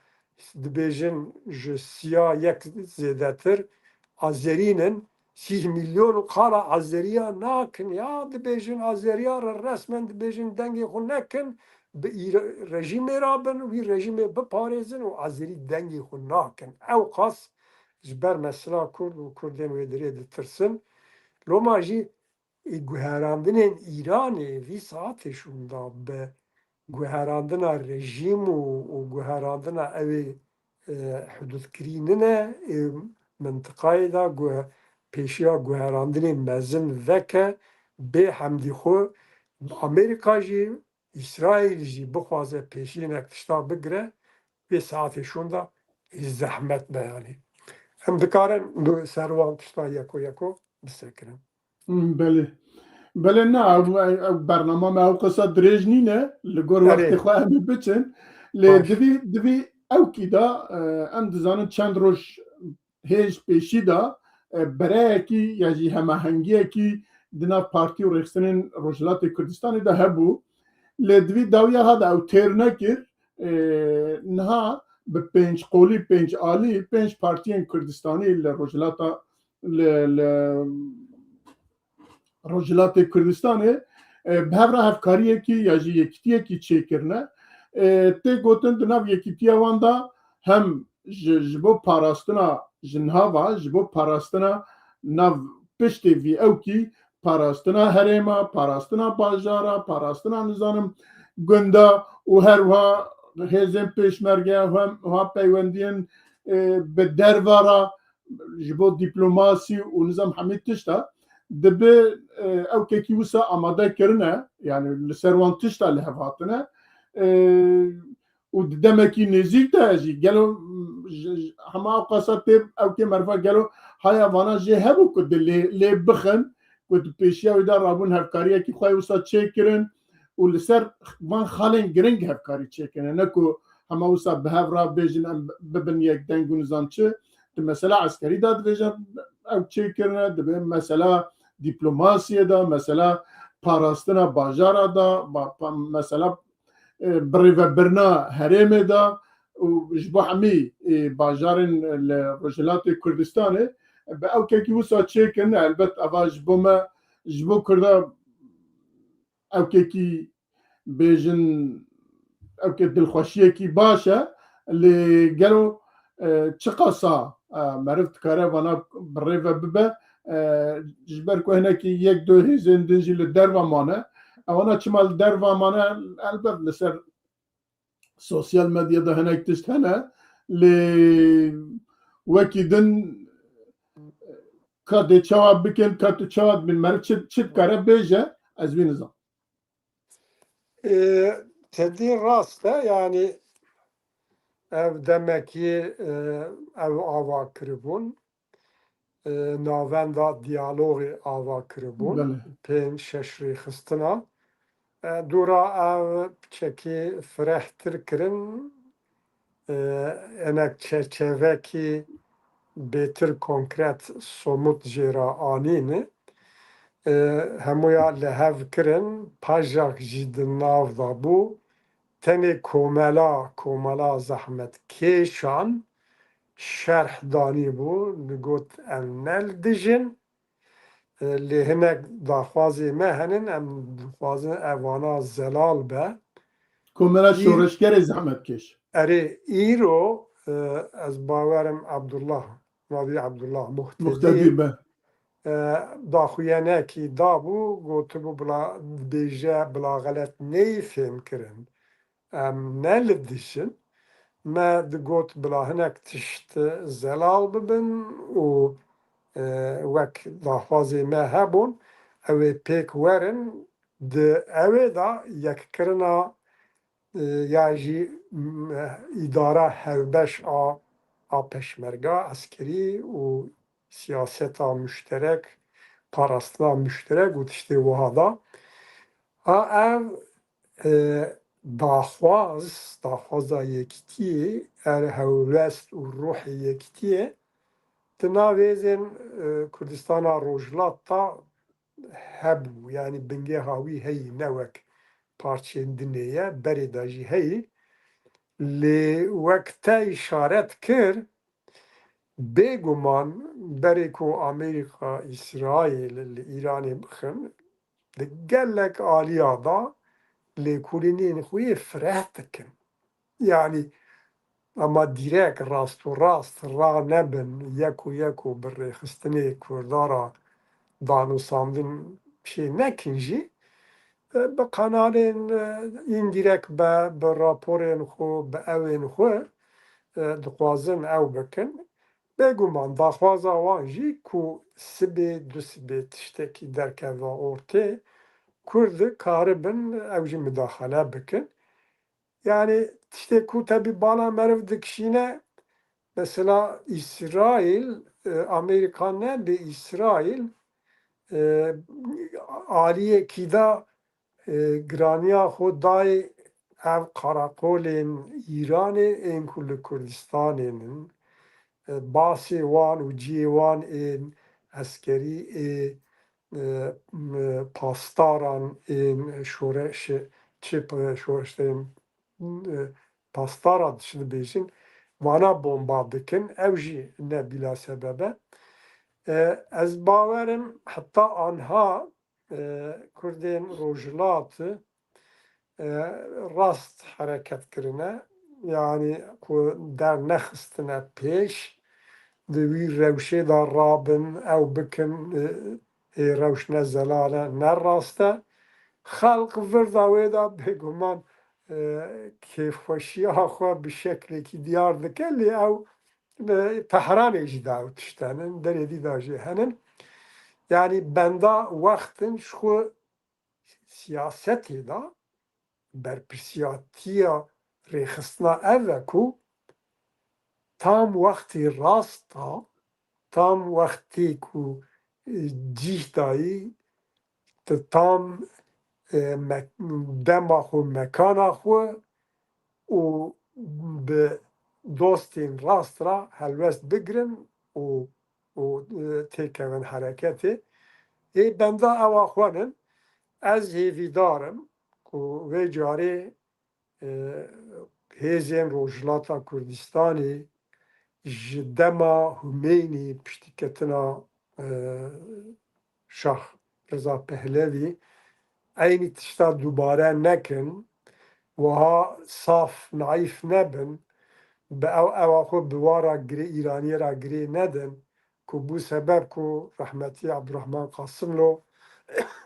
dibêjin ji siya yek zêdetir Azerî nin, sî milyon û qala Azeriya nakin. Ya dibêjin Azeriya re resmen dibêjin dengê xwe nekin, bi îre-, rejîmê re bin, wî rejîmê biparêzin û Azerî dengê xwe nakin. Ew qas ji ber mesela Kurd û Kurdên wê dirê ditirsin. Loma jî ê guherandinên Îranê vî saetê şûnda bi guherandina rejîm û, û guherandina ew ê, e, hududkirî nine, ê mintiqayê de guhe-, pêşiya guherandinê mezin veke, bê hemdî xwe Amerîka jî, Îsraîl jî bixwaze pêşînek tişta bigire, vê saetê şûnda ê zehmet be yanî. Em dikarin bi ser wan tişta yeko yeko bisekirin. Hmm, belê. Belê ne, ew, ew, ew bernama me ew qisa dirêj nîne, li gor Erê. wextê xwe em ê biçin. Lê Baş. divî, divî ewkî de, e, em dizanin çend roj hêj pêşî de, e, bereyekî ya jî hemahengiyekî di nav partî û rêxistinên Rojhilatê Kurdistanê de hebû. Lê di vî dawiya ha de ew têr nekir, e, niha bi pênc qolî, pênc alî, pênc partiyên Kurdistanî li Rojhilata, li, li Rojhilatê Kurdistanê, e, bi hev re hevkariyekî ya jî yekîtiyekî çêkirine. E, tê gotin di nav yekîtiya wan de hem ji, ji bo parastina ji niha ve, ji bo parastina nav piştê vî ewkî, parastina herêma, parastina bajara, parastina nizanim gunda û her wiha hêzên pêşmerge, hem wiha peywendiyên, e, bi derve re, ji bo dîplomasî û nizam hemî tişta dibe, e, ewkekî wisa amade kirine, yani li ser wan tişta li hev hatine, e, û di demekî nêzîk de jî gelo, j-, j-, hema ew qasa tê ewkê meriva gelo haya vana jê hebû ku di lê, lê bixin, ku di pêşiya wî de rabûn hevkariyekî xwe wisa çêkirin û li ser van xalên giring hevkarî çêkirine. Ne ku hema wisa bi hev re bêjin em bibin yek deng û nizam çi. Di mesela eskerî de dibêjin ew çêkirine, dibe mesela dîplomasiyê de, mesela parastina bajara de, ba-, pa-, mesela, e, birêvebirina herêmê de û ji bo hemî, e, bajarên li Rojhilatê Kurdistanê bi ewkekî wisa çêkirin. Elbet eva ji bo me, ji bo Kurda ewkekî bêjin, ewkê dilxweşiyekî baş e, lê gelo, e, çiqasa, e, meriv dikare vana bi rê ve bibe, e, ji ber ku hinekî yek du hêzên din jî li derve mane, ewana çima li derve mane, elbet li ser sosyal medyada hinek tişt hene, lê wekî din ka dê çawa bikin, ka tu çawa dibin, meriv çi, çi dikare bêje, ez wî nizam. Ê, tedî rast e, yani ev demekî, e, ew ava kiribûn, e, navenda diyalogê ava kiribûn, Belê. Pênc şeş rêxistina. E, dûra ev piçekî firehtir kirin, e, enek çerçevekî bêtir konkret somut jê re anîne. E, hemûya li hev kirin, pajak jî di nav de bû. Tenê komela, komela zehmetkêşan şerh danîbû, digot, em ne li dijin, e, lê hinek daxwazê me henin, em dixwazin evana zelal be. Komela Î- şoreşgerê zehmetkêş. Erê, îro, e, ez bawerim Abdullah, navî Abdullah Muhtedî, Muhtedî be. E, daxuyanekî dabû, gotibû bila, dibêje bila xelet neyê fêm kirin. Em ne li dijin. Me digot bila hinek tişt zelal bibin û, e, wek daxwazê me hebûn, ew ê pêk werin, di ew ê de yekkirina, e, ya jî, m, îdara hevbeş a, a peşmerga, eskerî û siyaseta muşterek, parastina muşterek û tiştê wiha de. Ha ev, e, daxwaz, daxwaza yekîtiyê, er hewlwest û ruhê yekîtiyê di nav hêzên, e, Kurdistana Rojhilat de hebû. Yani bingeha wî heyî, ne wek parçeyên dinê ye, berê de jî heyî. Lê wek te îşaret kir, bêguman berê ku Amerîka, Îsraîl li Îranê bixin, di gelek aliya de lêkolînên xwe yê fireh dikin. Yani, ama dîrek, rast û rast, ranebin, yek û yek û bi rêxistinê Kurda re danûsandin çê nekin jî, e, bi kanalên, e, îndîrek be, bi raporên xwe, bi ewên xwe, e, dixwazin ew bikin. Bêguman daxwaza wan jî ku sibê, du sibê tiştekî derkeve ortê, Kurd karibin ew jî mudaxele bikin. Yani tiştê ku tebî bala meriv dikişîne, mesela Îsraîl, e, Amerîka ne, bi Îsraîl, e, aliyekî de, e, giraniya xwe dayê ev qarakolên Îranê ên ku li Kurdistanê nin, e, basê wan û cihê wan ên eskerî ê, e, m-, pastaran ên şoreşê, çi p-, şoreşê, e, pastara dişin dibêjin, vana bomba dikin, ew jî ne bîla sebeb e. E, ez bawerim heta anha, e, Kurdên Rojhilat, e, rast hereket kirine. Yanî ku dernexistine pêş, di wî rewşê de rabin, ew bikin, e, ê rewş ne zelal e, ne rast e. Xelq vir da wê de bêguman, e, kêfxweşiya xwe bi şeklekî diyar dike, lê ew, e, Tehranê jî de ew tişt henin, derê dî de jî henin. Yanî benda wextin ji xwe siyasetê de berpirsiyatiya rêxistina ev e ku tam wextê rast a, tam wextê ku, e, cîh dayî, tu tam, e, me-, dema xwe, mekana xwe û bi dostên rast re helwest bigirin û, û, e, têkevin hereketê. Ê benda ewa xwe nin. Ez hêvîdar im ku vê carê, e, hêzên Rojhilata Kurdistanê ji dema Humeynî piştîketina, e, Şah Reza Pehlevî eynî tişta dubare nekin, wiha saf naîf nebin, bi ew ewa xwe bi wa re girê, Îraniyê re girê nedin, ku bû sebeb ku rehmetî Abdurrahman Qasimlo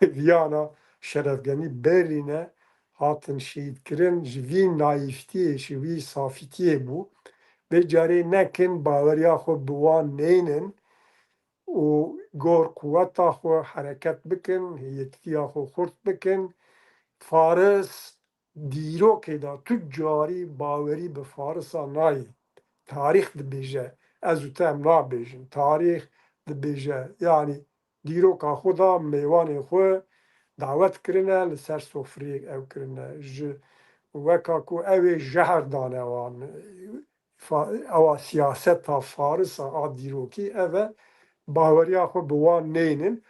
viyana Şerefgenî Berlîne hatin şehîdkirin, ji vî naîftiyê, ji vî safîtiyê bû. Vê carê nekin baweriya xwe bi wan neynin û gor quweta xwe hereket bikin, yekitiya xwe xurt bikin. Faris dîrokê de tu carî bawerî bi Farisa nayê. Tarîx dibêje, ez û te em nabêjin. Tarîx dibêje, yanî dîroka xwe da mêvanê xwe dawet kirine, li ser sofrê ew kirine. Ji weka ku ew ê jehr dane wan. Fa-, ewa siyaseta Farisa a dîrokî ev e, baweriya xwe bi wan neynin.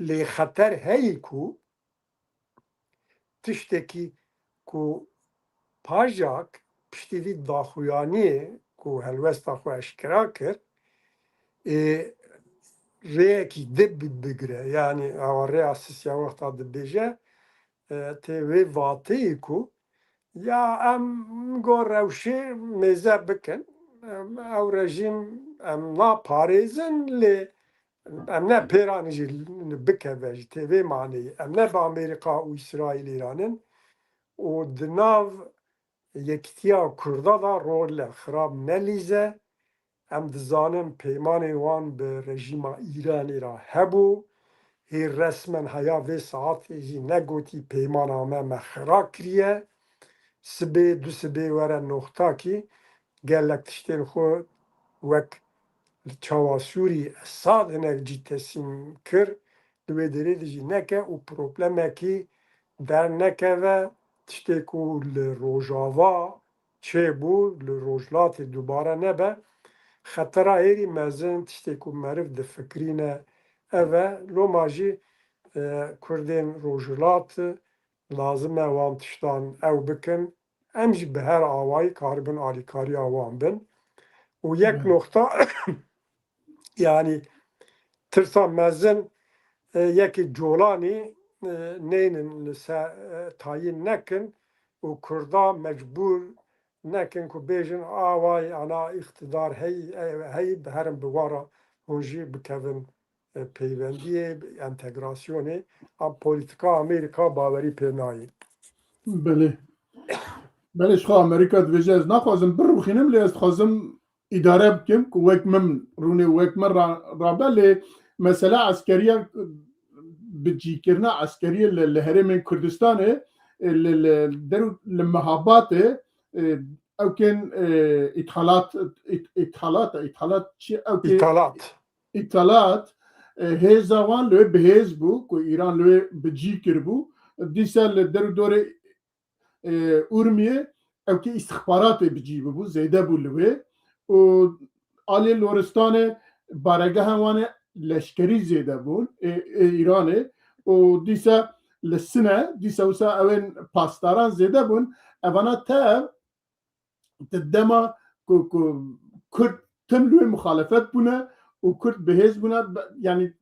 Lê xeter heyî ku tiştekî ku Pajak piştî vî daxuyaniyê ku helwesta xwe eşkera kir, ê, rêyekî di bi-, bigire. Yanî awa rêya Sisya wexta dibêje, e, tê wê vateyê ku ya em go rewşê mêze bikin, em, ew rejîm em naparêzin, lê em ne pêranî jî bikeve jî tê vê maneyê. Em ne bi Amerîka û Îsraîlê re nin û di nav yekitiya Kurda de role xirab nelîze. Em dizanin peymanên wan bi rejîma Îranê re hebû. Hê resmen heya vê saetê jî negotî peymana me me xira kiriye. Sibê, du sibê were noxtakî gelek tiştên xwe wek li çawa Sûrî Esad hinek cî teslîm kir, li wê derê de jî neke û problemekî dernekeve, tiştê ku li Rojava çêbû, li Rojhilatê dubare nebe. Xetera hêrî mezin, tiştê ku meriv difikirîne ev e. Loma jî, e, Kurdên Rojhilat lazim e wan tiştan ew bikin. Em jî bi her awayî karibin alîkariya wan bin. Û yek noxta, yanî tirsa mezin, e, yekê colanî, e, neynin li ser, e, tayîn nekin û Kurda mecbûr nekin ku bêjin awayî ana îqtidar hey, e, hey, herin bi wan re hûn jî bikevin, e, peywendiyê, entegrasyonê, a polîtika Amerîka bawerî pê nayê. Belê. Belê, ji xwe Amerîka dibêje, ez naxwazim birûxînim, lê ez dixwazim îdare bikim ku wek min rûnê, wek min ra-, rabe, lê mesela eskeriya, bicîkirina eskeriyê li, li herêmên Kurdistanê, e, li, li der û li Mehabatê, e, ew kên, e, îthalat, ît-, îthalat, îthalat çi? Ew kê Îthalat. Îthalat, e, hêza wan li wê bi hêz bû, ku Îran li wê bi cî kiribû. Dîsa li der û dorê, e, Urmiyê ew kê îstixbaratê bi cî bibû, zêde bû li wê. Û alê Loristanê baregeha wan ê leşkerî zêde bûn, ê, ê Îranê. Û dîsa li Sine, dîsa wisa ew ên pasdaran zêde bûn. Evana tev di dema ku, ku Kurd tim li wê muxalefet bûne û Kurd bi hêz bûne, be-, yanî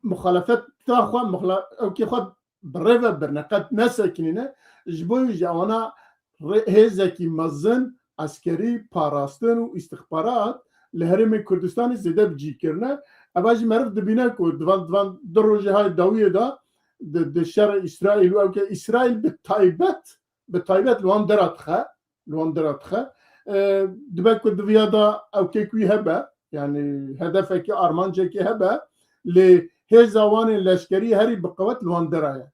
muxalefeta xwe, muxla-, ewkê xwe bi rê ve birine, qet nesekinîne. Ji bo wî jî ewana rê-, hêzekî mezin, eskerî, parastin û îstixbarat li Herêmê Kurdistanê zêde bi cî kirine. Eva jî meriv dibîne ku di van, di van du rojê hay dawiyê de di, di şerê Îsraîl û ewke Îsraîl bi taybet, bi taybet li wan dera dixe, li wan dera dixe. E, dibe ku di viya de ewkek wî hebe, yanî hedefekî, armancekî hebe, lê hêza wan ên leşkerî herî bi qewet li wan dera ye.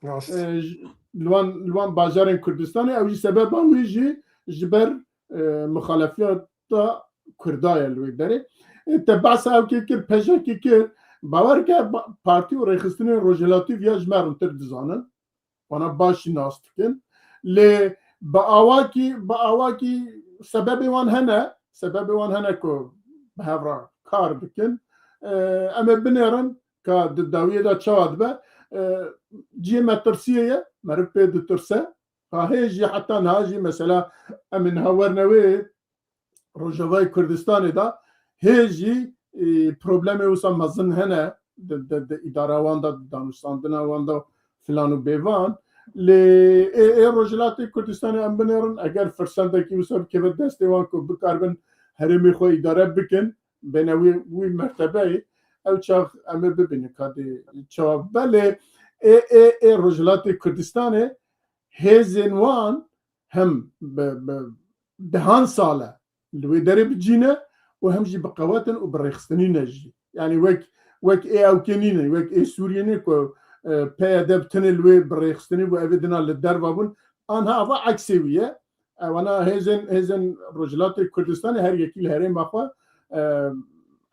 Rast. E, j-, li wan, li wan bajarên Kurdistanê, ew jî sebeba wî jî ji ber, e, muxalefiyata Kurda ye li wê derê. E, te behsa ewkê kir, P J K kir, bawer ke ba-, partî û rêxistinên rojhilatî viya ji me rintir dizanin. Wana baş jî nas dikin. Lê bi awakî, bi awakî sebebê wan hene, sebebê wan hene ku bi hev re kar dikin. E, em ê binêrin ka di dawiyê de çawa dibe. E, cihê metirsiyê ye, meriv pê ditirse. Ha hê jî heta niha jî mesela em ê niha werne wê Rojavayê Kurdistanê de hê jî, e, problemê wisa mezin hene di, di, di îdara wan de, di danûstandina wan de filan û bêvan. Lê ê, ê Rojhilatê Kurdistanê em binêrin, eger firsentekî wisa bikeve destê wan ku bikaribin herêmê xwe îdare bikin, bêne wî, wî mertebeyê, ew çax em ê bibînin ka dê çawa bibe. Lê ê, ê, ê Rojhilatê Kurdistanê hêzên wan hem bi, bi dehan sal e li wê derê bi cî ne û hem jî bi qewet in û bi rêxistinî ne jî. Yanî wek, wek ê ewkê nîne, wek ê Sûriyê ne ku, e, P Y D bi tinê li wê bi rêxistinî bû, ev ê dina li derva bûn. Anha ava eksê wî ye. Ewana hêzên, hêzên Rojhilatê Kurdistanê her yekî li herêma xwe, e,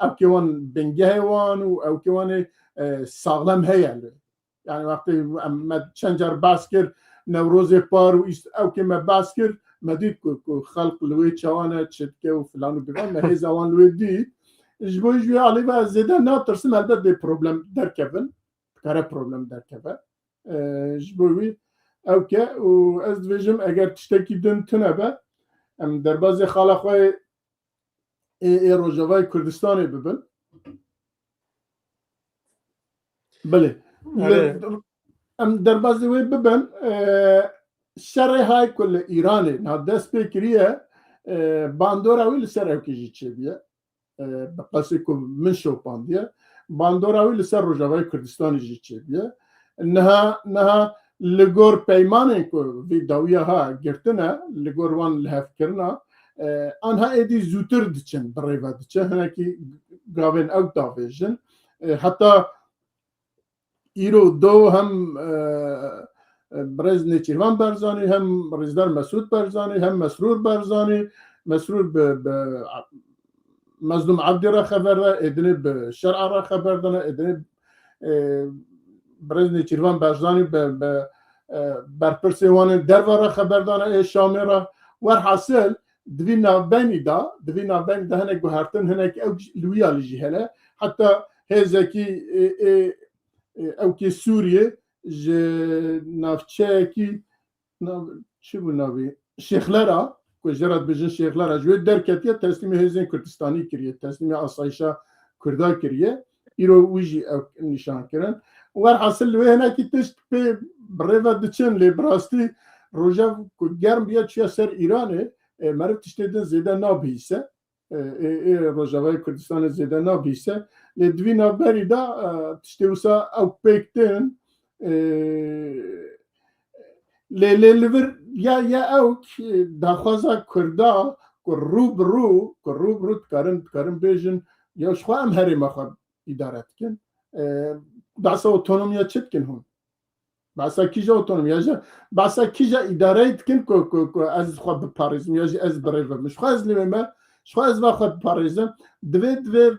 ewkê wan bingehê wan û ewkê wan ê, e, saxlem heye li. Yani wextê em, me çend car behs kir, Newrozê par û îst-, ewkê me behs kir, me dît ku, ku xelq li wê çawa ne, çi dike û filan û bivan, me hêza wan li wê dît. Ji bo jî wê alî ve ez zêde natirsim, helbet dê problem derkevin, dikare problem derkeve. Ee, ji bo wî ewke û ez dibêjim, eger tiştekî din tune be, em derbazê xala xwe ê, ê Rojavayê Kurdistanê bibin. Belê. Erê. Em derbazê wê bibin, e, şerê hay ku li Îranê niha dest pê kiriye, e, bandora wî li ser ewkê jî çêbûye. E, bi qasê ku min şopandiye, bandora wî li ser Rojavayê Kurdistanê jî çêbûye. Niha, niha li gor peymanên ku vî dawiya ha girtine, li gor wan lihevkirina, e, anha êdî zûtir diçin, bi rê ve diçin, hinekî gavên ew davêjin. E, heta îro do hem, e, e, birêz Nêçîrvan Barzanî, hem rêzdar Mesrûr Barzanî, hem Mesrûr Barzanî, Mesrûr bi, bi Mezlûm Ebdî re xeber da, êdinê bi şer'a re xeber dana, êdinê, e, birêz Nêçîrvan Barzanî bi, bi, e, berpirsê wan ên derve re xeber dana, ê Şamê re. Werhasil, di vî navbenî de, di vî navbenî de hinek guhertin, hinek ew li wî alî jî hene. Heta hêzekî, ê, ê, ê, ewkê Sûriyê ji navçeyekî, nav-, çi bû navê? Şêxlera, ku jê re dibêjin Şêxlera, ji wê derketiye, teslîmê hêzên Kurdistanî kiriye, teslîmê asayişa Kurda kiriye. Îro wî jî ew nîşan kirin. Werhasil li wê hinekî tişt pê bi rê ve diçin, lê bi rastî roja ku germ bûye çûye ser Îranê, e, meriv tiştê din zêde nabihîse. E, ê, ê Rojavayê Kurdistanê zêde nabihîse. Lê di vî navberî de, e, tiştê wisa ew pêk tên, e, lê, lê li vir ya, ya ew k-, daxwaza Kurda ku rû bi rû, ku rû bi rû dikarin, dikarin bêjin, ya ji xwe em herêma xwe îdare dikin. E, behsa otonomiya çi dikin hûn? Behsa kîja otonomiya, ya jî behsa kîja îdareyê dikin ku, ku, ku ez xwe biparêzim, ya jî ez birêvim? Ji xwe ez li wê me, ji xwe ez va xwe biparêzim. Divê, divê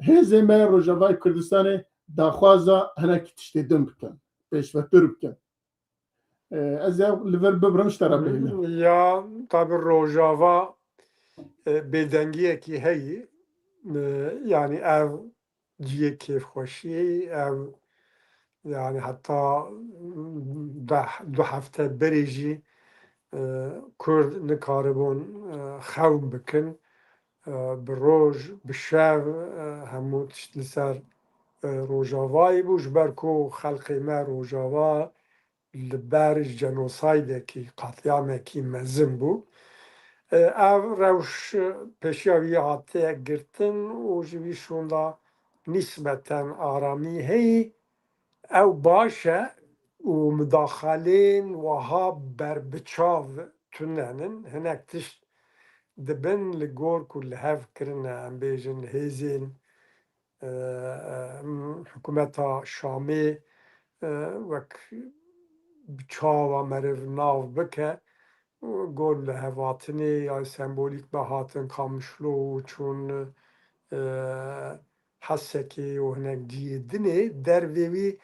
hêzê me Rojavayê Kurdistanê daxwaza hinekî tiştê din bikin, pêşvetir bikin. E, ez ya li vir bibirim, ji te re bihêlim. Ya, tabi Rojava, e, bêdengiyekî heyî. E, yani ev cihê kêfxweşiyê, ev, yani heta deh, du hefte berê jî, e, Kurd nikaribûn, e, xewn bikin. e, bi roj, bi şev, e, hemû tişt li ser, e, Rojavayê bû, ji ber ku xelkê me Rojava li ber jenosaydekî, qetlîamekî mezin bû. E, ev rewş, e, pêşiya wî hatiye girtin û ji vî şûnda nîsbeten aramî heyî. Ew baş e û mudaxaleyên wiha berbiçav tune nin. Hinek tişt dibin li gor ku li hev kirine, em bêjin hêzên, e, e, hikûmeta Şamê, e, wek bi çawa meriv nav bike, gor li hev hatinê ya sembolîk be hatin Qamişlo û çûn, e, Hesekê û hinek cihê dinê dervê wî,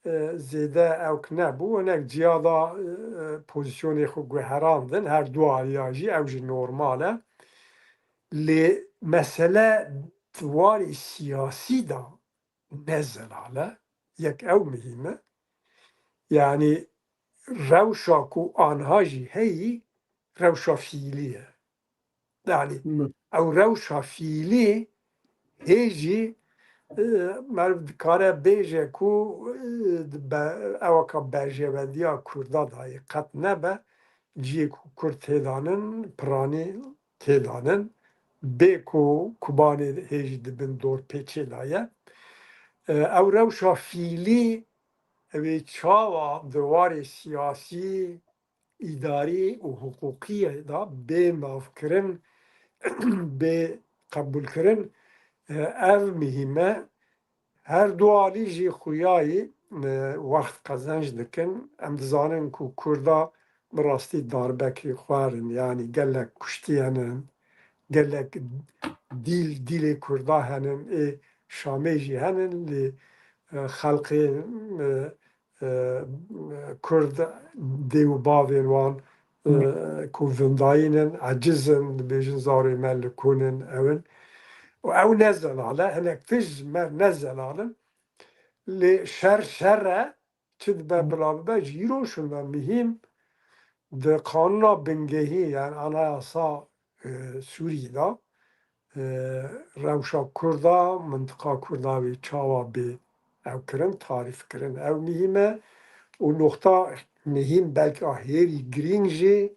e, zêde ewk nebû. Hinek ciya da, e, e, pozîsyonê xwe guherandin, her du aliya jî, ew jî normal e. Lê mesele di warê siyasî de ne zelal e, yek ew muhîm e. Yanî rewşa ku anha jî heyî, rewşa fiîlî ye. Yanî ew rewşa fiîlî hê jî, e, meriv dikare bêje ku, e, di be-, eweka berjewendiya Kurda dayê qet nebe, ciyê ku Kurd têdanin, piranî têdanin, bê ku Kubanê hê jî di bin dorpêçê de ye. E, ew rewşa fiîlî, ew ê çawa di warê siyasî, îdarî û hiqûqiyê de bê navkirin, bê qebûlkirin, e, ev muhîm e. Her du alî jî xuyayî, e, wext qezenc dikin. Em dizanin ku Kurda bi rastî darbekî xwar in, yanî gelek kuştî hene, gelek dîl, dîlê Kurda hene, ê Şamê jî hene, lê, e, xelkê, e, e, Kurd dê û bavên wan, e, ku vindayîn in, eciz in, dibêjin zarê me li kun in, ew in. Û ew ne zelal e, hinek tişt ji me ne zelal in. Lê şer şer e, çi dibe bila bibe, ji îro şûnde muhîm di qanûna bingehî, yani anayasa, e, Sûrî de, e, rewşa Kurda, mintiqa Kurda wê çawa bê ew kirin, tarîf kirin. Ew muhîm e û noxta muhîm, belkî a hêrî girîng jî,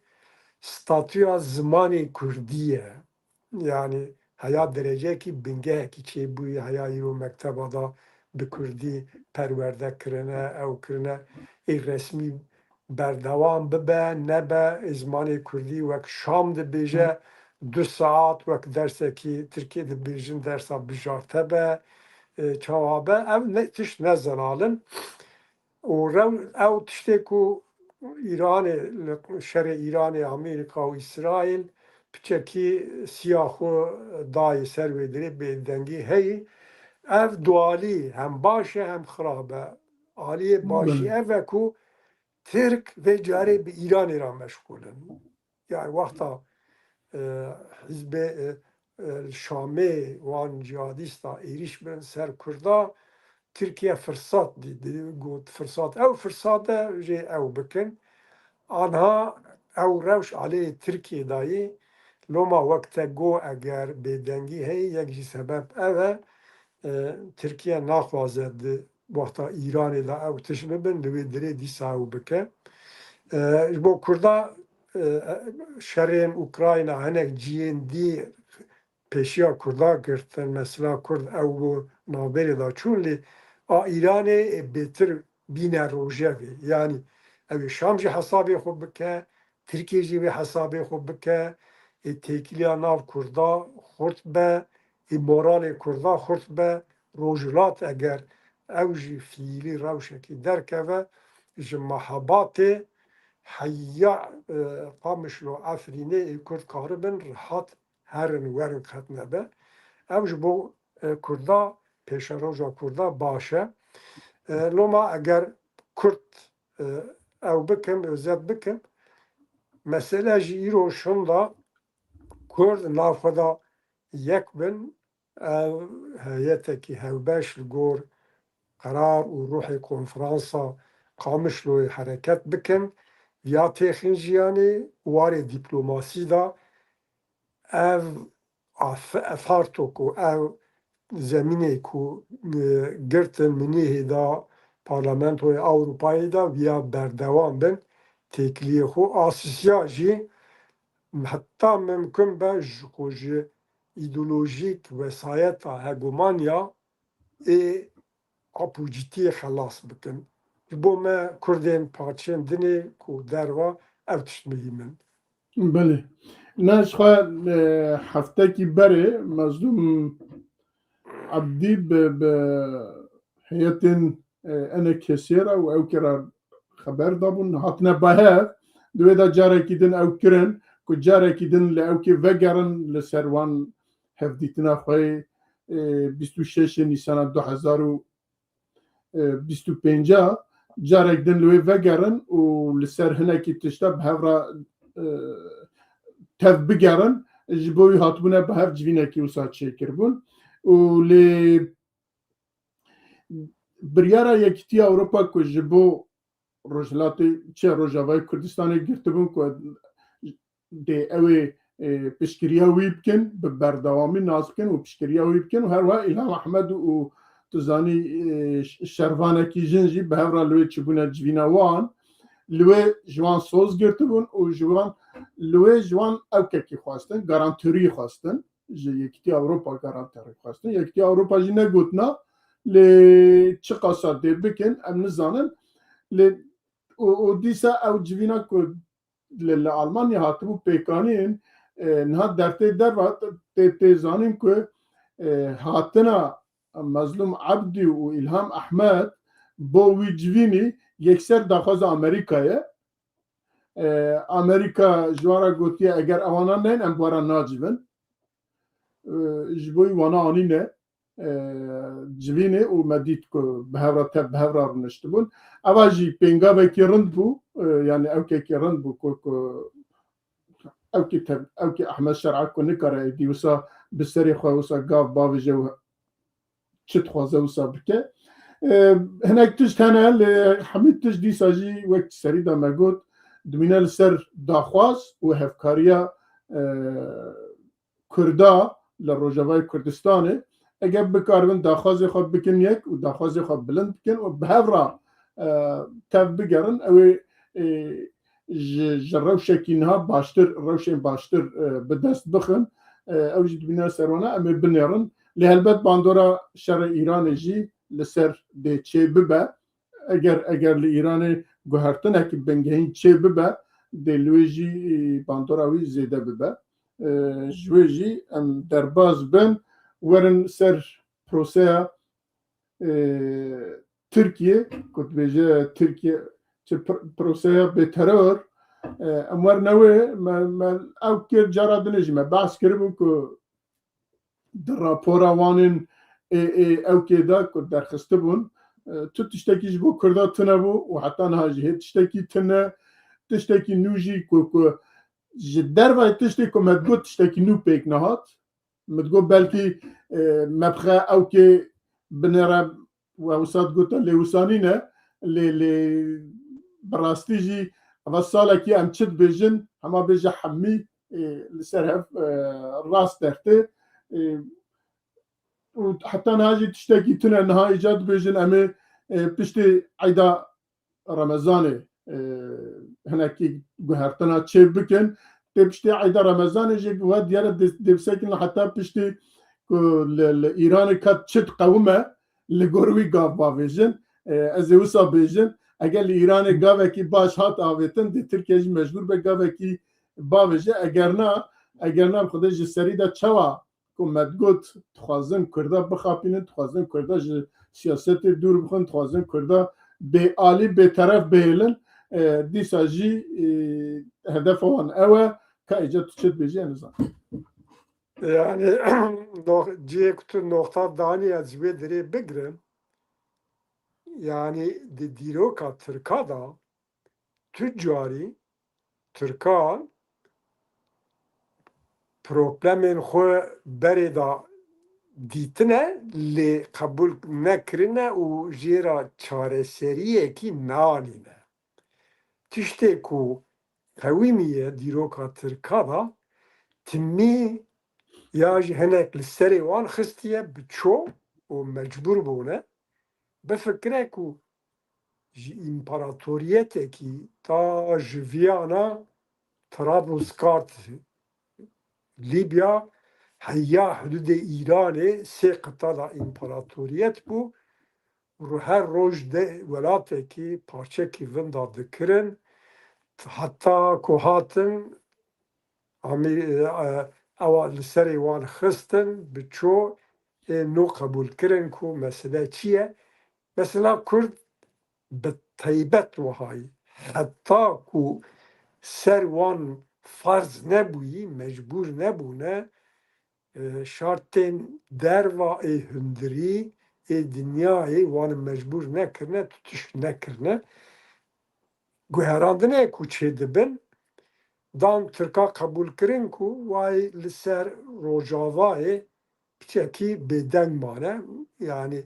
statûya zimanê Kurdî ye. Yani heya dereceyekî bingehekî çêbûyî, heya îro mekteba da bi Kurdî perwerde kirine, ew kirine, ê resmî berdewam bibe, nebe, ê zimanê Kurdî wek Şam dibêje, du saet wek dersekî Tirkiyê dibêjin dersa bijarte be, e, çawa be, ev ne, tişt ne zelal in. Û rew-, ew tiştê ku Îranê, li şerê Îranê, Amerîka û Îsraîl piçekî siya xwe dayê ser wê dirê bêdengî heyî. Ev dualî hem baş e hem xirab e. Aliyê başî ev e ku Tirk vê carê bi Îranê re meşxûl in. Yani wexta, e, hizbê, e, e, Şamê wan cihadîsta êrîş birin ser Kurda, Tirkiye firsat dî, dî, got firsat. Ew firsat e jê ew bikin. Anha ew rewş aleyê Tirkiye dayî. Loma wek te got eger bêdengî heye, yek jî sebeb ev e. E, Tirkiye naxwaze di wexta Îranê de ew tişt bibin, li wê dirê dîsa ew bike. E, ji bo Kurda, e, şerên Ukrayna, hinek cihên dî pêşiya Kurda girtin, mesela Kurd ew bo navberê de çûn, lê a Îranê ê bêtir bîne rojevê. Yanî ew ê Şam jî hesabê xwe bike, Tirkiye jî wê hesabê xwe bike, ê têkiliya nav Kurda xurt be, ê moralê Kurda xurt be, Rojhilat eger ew jî fiîlî rewşekî derkeve, ji mehebatê heya, e, Qamişlo Efrînê ê Kurd karibin rihat herin werin qet nebe. Ew ji bo, e, Kurda, pêşeroja Kurda baş e. E, loma eger Kurd, e, ew bikim, özet bikim, mesele ji îro şûnda Kurd nav xwe de yek bin, ev heyetekî hevbeş li gor qerar û ruhê konferansa Qamişloyê hereket bikin, ya têxin jiyanê warê dîplomasî de ev af-, efarto ku ew zemînê ku, e, girtin minîhê da Parlamentoya Ewropayê da viya berdewam bin têkiliyê xwe. Asisiya jî heta mimkun be ji xwe ji îdeolojîk wesayeta hegemoniya ê apûcîtiyê xelas bikin. Ji bo me Kurdên parçeyên dinê ku derva ev tişt muhîm in. Belê. Ne ji xwe, e, heftekî berê Mezlûm Ebdî bi, bi heyetên, e, ENKSê re û ewkê re xeber dabûn, hatine bahev. Di wê de carekî din ew kirin ku carekî din li ewkê vegerin li ser wan hevdîtina xwe yê, e, bîst û şeş Nîsana du hezar û bîst û pênc carek din li wê vegerin û li ser hinekî tişta bi hev re, e, tev bigerin, ji bo wî hatibûne bi hev civînekî wisa çêkiribûn. Û lê biryara Yekîtiya Ewropa ku ji bo Rojhilatê, çi Rojavayê Kurdistanê girtibûn ku dê ew ê, e, piştgiriya wî bikin, bi berdewamî nas bikin û piştgiriya wî bikin û her wiha Îlham Ehmed û, tu zanî, e, ş-, şervanekî jin jî bi hev re li wê çibûne civîna wan. Li wê ji wan soz girtibûn û ji wan, li wê ji wan ewkekî xwestin, garantorî xwestin. Ji Yekîtiya Ewropa garantorî xwestin. Yekîtiya Ewropa jî negotina, lê çiqasa dê bikin, em nizanin. Lê û, û dîsa ew civîna ku li, li Almanya hatibû pêkanîn, e, niha dertê derva tê, tê zanîn ku, e, hatina Mezlûm Ebdî û Îlham Ehmed bo wî civînî yekser daxwaza Amerîka ye. E, Amerîka ji wan re gotiye, eger ewana neyên, em bi we re nacivin. E, ji bo wî wana anîne, e, civînê û me dît ku bi hev re tev, bi hev re rûniştibûn. Eva jî pêngavekî rind bû, e, yanî ewkekî rind bû ku, ku ewkî tev, ewkî Ehmed Şer'a ku nikare êdî wisa bi serê xwe wisa gav bavêje û çi dixwaze wisa bike. E, hinek tişt hene, lê hemî tişt dîsa jî wek serî de me got, dimîne li ser daxwaz û hevkariya, e, Kurda li Rojavayê Kurdistanê, eger bikaribin daxwazê xwe bikin yek û daxwazê xwe bilind bikin û bi hev re, e, tev bigerin, ew ê, e, ji, ji rewşekî niha baştir, rewşên baştir, e, bi dest bixin. E, ew jî dibîne ser wana, em ê binêrin. Lê helbet bandora şerê Îranê jî li ser dê çê bibe. Eger, eger li Îranê guhertinekî bingehîn çê bibe, dê li wê jî, e, bandora wî zêde bibe. E, ji wê jî em derbas bin, werin ser proseya, e, Tirkiye, ku dibêje Tirkiye çi pr-, proseya bêteror, e, em werine wê, me, me ew kir cara dinê jî me behs kiribû ku di rapora wan ên ê, ê ewkê de ku derxistibûn, e, tu tiştekî ji bo Kurda tune bû û heta niha jî hê tiştekî tune, tiştekî nû jî ku, ku ji dervayê tiştê ku me digot tiştekî nû pêk nehat. Min digot belkî, e, me bixe ewkê binêre we wisa digote lê wisa nîne, lê, lê bi rastî jî eva salekî em çi dibêjin, hema bêje hemî, e, li ser hev, e, rast dertê. E, û heta niha jî tiştekî tune niha îca dibêjin em ê, e, piştî eyda Remezanê, e, hinekî guhertina çê bikin. Tê piştê eyda Remezanê jî we diyar e dê-, dêvsekin heta piştî ku li, li Îranê kat çi diqewime, li gor wî gav bavêjin. E, ez ê wisa bêjin, eger li Îranê gavekî baş hat avêtin, dê Tirkiye jî mecbûr be gavekî bavêje. Eger na, eger na, Xwedê ji serî de çawa ku me digot, dixwazin Kurda bixapînin, dixwazin Kurda ji siyasetê dûr bixin, dixwazin Kurda bêalî, bêteref bihêlin. E, dîsa jî, e, hedefa wan ew e, ka îca tu çi dibêjî, ez nizanim. Yani, no-, cihê ku tu noxta danî, ez ji wê dirê bigirim. Yani, di dîroka Tirka de, tu carî Tirkan problemên xwe berê de dîtine, lê qebûl nekirine û jê re çareseriyekî neanîne. Tiştê ku qewimiye dîroka Tirka de, timî ya jî hinek li serê wan xistiye, bi ço û mecbûr bûne. Bifikire ku ji împaratoriyetekî ta ji viyana Trablusgarp, Lîbya, heya hududê Îranê sê qita da împaratoriyet bû. Ru-, her roj de welatekî parçekî vinda dikirin. Heta ku hatin Amî-, e, ewa li serê wan xistin, bi ço ê nû qebûl kirin ku mesele çi ye? Mesela Kurd bi teybet wahayî, heta ku ser wan farz nebûyî, mecbûr nebûne, e, şartên derva ê hundirî ê dinyayê wan mecbûr nekirine, tu tişt nekirine. Guherandinê ku çêdibin, dan Tirka qebûl kirin ku way li ser Rojavayê piçekî bêdeng mane. Yanî,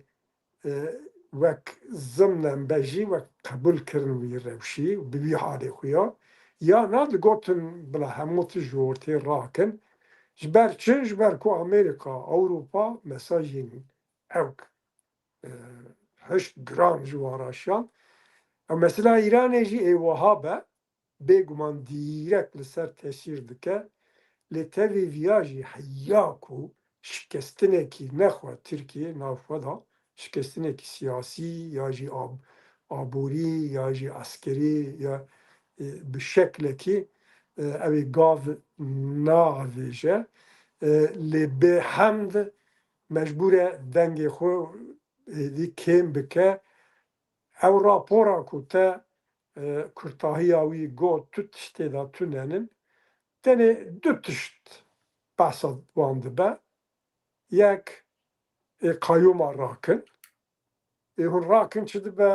e, wek zimnen be jî wek qebûl kirin wî rewşî, bi wî halê xwe ya. Ya na digotin bila hemû tişt ji ortê rakin. Ji ber çi? Ji ber ku Amerîka, Ewropa mesajên ewk, e, hişk giran ji wan raşiyan. Ew mesela Îranê jî ê wiha be, bêguman dîrek li ser tesîr dike. Lê tevî viya jî heya ku şikestinekî nexwe Tirkiye nav xwe da, şikestinekî siyasî ya jî ab-, aborî ya jî eskerî ya, e, bi şeklekî, e, ew ê gav naavêje. E, lê bê hemd mecbûr e dengê xwe êdî kêm bike. Ew rapora ku te, e, kurtahiya wî got, tu tiştê de tunenin, tenê du tişt behsa wan dibe. Yek, ê, qayûma rakin. Ê, hûn rakin çi dibe,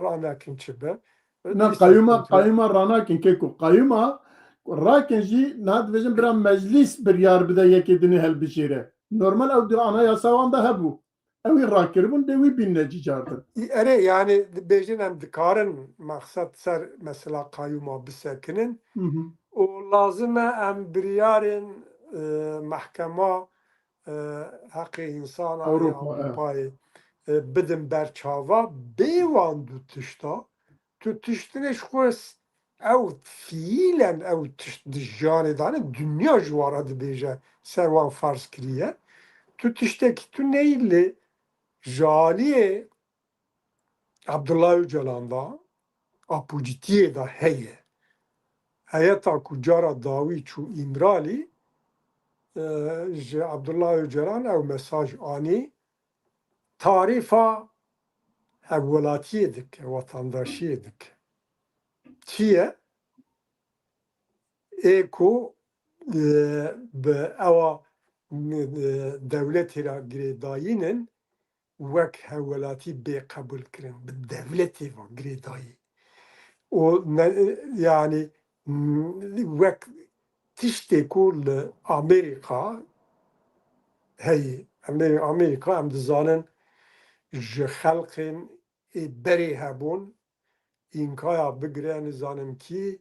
ranekin çi be. Na, dîsa qayûma, hûn qayûma ranakin, keko. Qayûma rakin jî, niha dibêjin bira meclîs biryar bide yekê dinê helbijêre. Normal ew di anayasa wan de hebû. Ew ê rakiribûn, dê wî bînne cî cardin. Erê, yanî dibêjin em dikarin mexsed ser mesela qayûma bisekinin. Hı hı. Û lazim e em biryarên, e, mehkema, e, heqê însana yê Ewropa, e. Ewropayê, e, bidin ber çava bê wan du tişta. Tu tiştinê ji xwe s-, ew fiîlen ew tişt di jiyanê de ne, dinya ji wan re dibêje, ser wan farz kiriye. Tu tiştekî tu neyî lê ji aliyê Abdullah Öcalan da, apûcitiyê de heye. Heyeta ku cara dawî çû Îmralî, e, ji Abdullah Öcalan ew mesaj anî, tarîfa hevwelatiyê dike, wetandaşiyê dike. Çi ye? Ê ku, e, bi ewa, e, dewletê re girêdayîn in, wek hevwelatî bê qebûl kirin, bi dewletê ve girêdayî. Û ne, yanî, m, wek tiştê ku li Amerîka heye. Em ê Amerîka, em dizanin ji xelqên ê berê hebûn, Înkaya bigire, nizanim kî,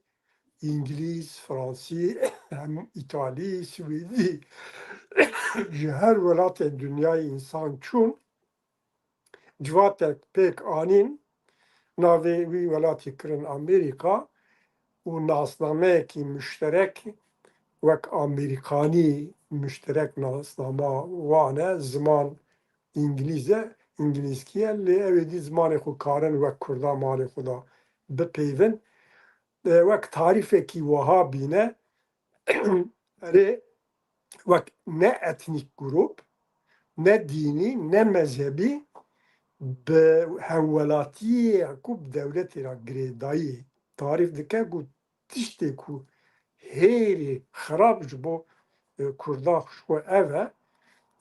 Îngilîz, Fransî, hem Îtalî, Swêdî, ji her welatên dinyayê însan çûn, civatek pêk anîn, navê wî welatî kirin Amerîka û nasnameyekî muşterek wek Amerîkanî muşterek nasnama wan e, ziman Îngilîz e, Îngilîzkî ye, lê ew ê dî zimanê xwe karin wek Kurda malê xwe de bipeyvin. E, wek tarîfekî wiha bîne, erê, wek ne etnîk grûp, ne dînî, ne mezhebî, bi hevwelatiyê ku bi dewletê re girêdayî tarîf dike ku tiştê ku hêrî xirab ji bo, e, Kurda xwe ev e,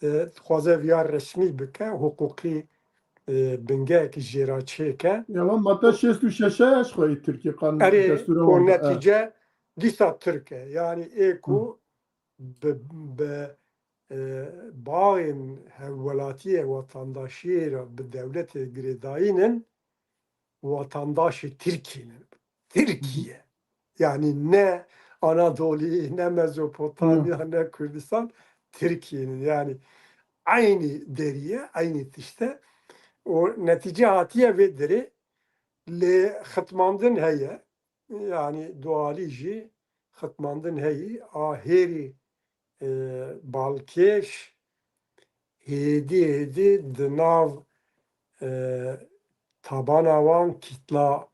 e, dixwaze viya resmî bike, hiqûqî, e, bingehekî jê re çêke. Ya, van madde şêst û şeş e, ji xwe yê Tirkî qanûn Erê, destûra û wan de, e. Netîce dîsa Tirk e. Yanî ê ku Hı. bi, bi, e, bağên hevwelatiyê, wetandaşiyê re bi dewletê girêdayîn in, wetandaşê Tirkiyê ne. Tirkiye. Hı hı. Yani ne Anadolu, ne Mezopotamya, Hı. ne Kürdistan. Tirkiyê ne. Yani eynî derî ye, eynî tişt e. Û netîce hatiye vê derê lê xitmandin heye. Yani dualî jî xitmandin heyî a hêrî, e, balkêş hêdî hêdî di nav, e, tabana wan kîtla,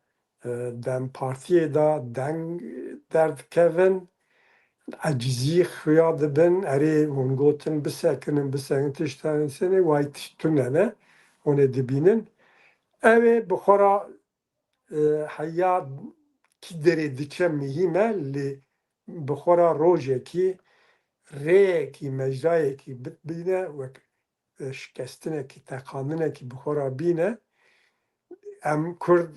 e, DEM Partiyê de deng derdikevin, ecizî xuya dibin, erê hûn gotin bisekinin, bisekinin, tiştan senê, way tişt tune ne, hûn ê dibînin. Ew ê bi xwe re, e, heya kî derê diçe muhîm e, lê bi xwe re rojekî, rêyekî, mecrayekî bit-, bîne, wek, e, şikestinekî, teqandinekî bi xwe re bîne. Em Kurd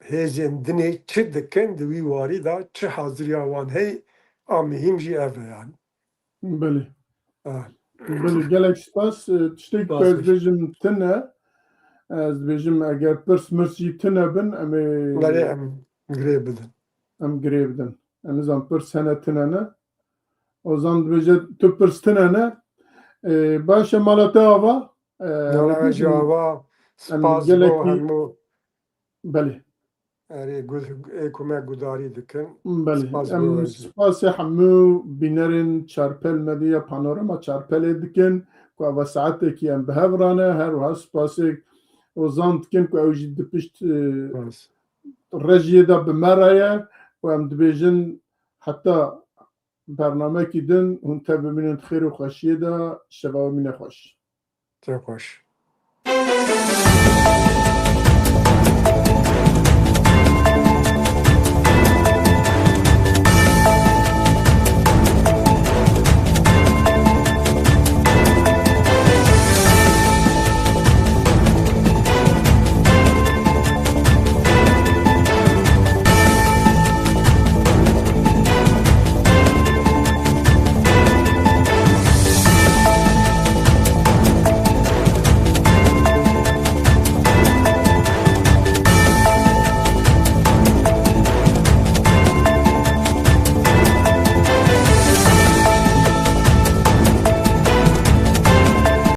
hêzên dinê çi dikin, di wî warî de çi haziriya wan heye, a muhîm jî ev e yani. Belê. Ah. Belê, gelek spas. E, tiştek ku ez dibêjim tune, ez dibêjim eger pirs mirs jî tune bin, em ê Belê, em girê bidin. Em girê bidin. Em nizan pirs hene tune ne. Ozan dibêje tu pirs tune ne. E, baş e, mala te ava. E, Mala we jî ava. Em Spas bo gelekî hemû. Belê. Erê, gud-, ê ku me gudarî dikin. Belê. Spas bo we jî. Em spasê hemû bînerên Çarpel Medya, Panorama Çarpelê dikin ku ava saetekî em bi hev re ne. Her wiha spasê Ozan dikin ku ew jî di pişt, e, Spas. rejiyê de bi me re ye û em dibêjin heta bernamekî din hûn tev bimînin di xêr û xweşiyê de, şeva we mîne xweş. Te xweş.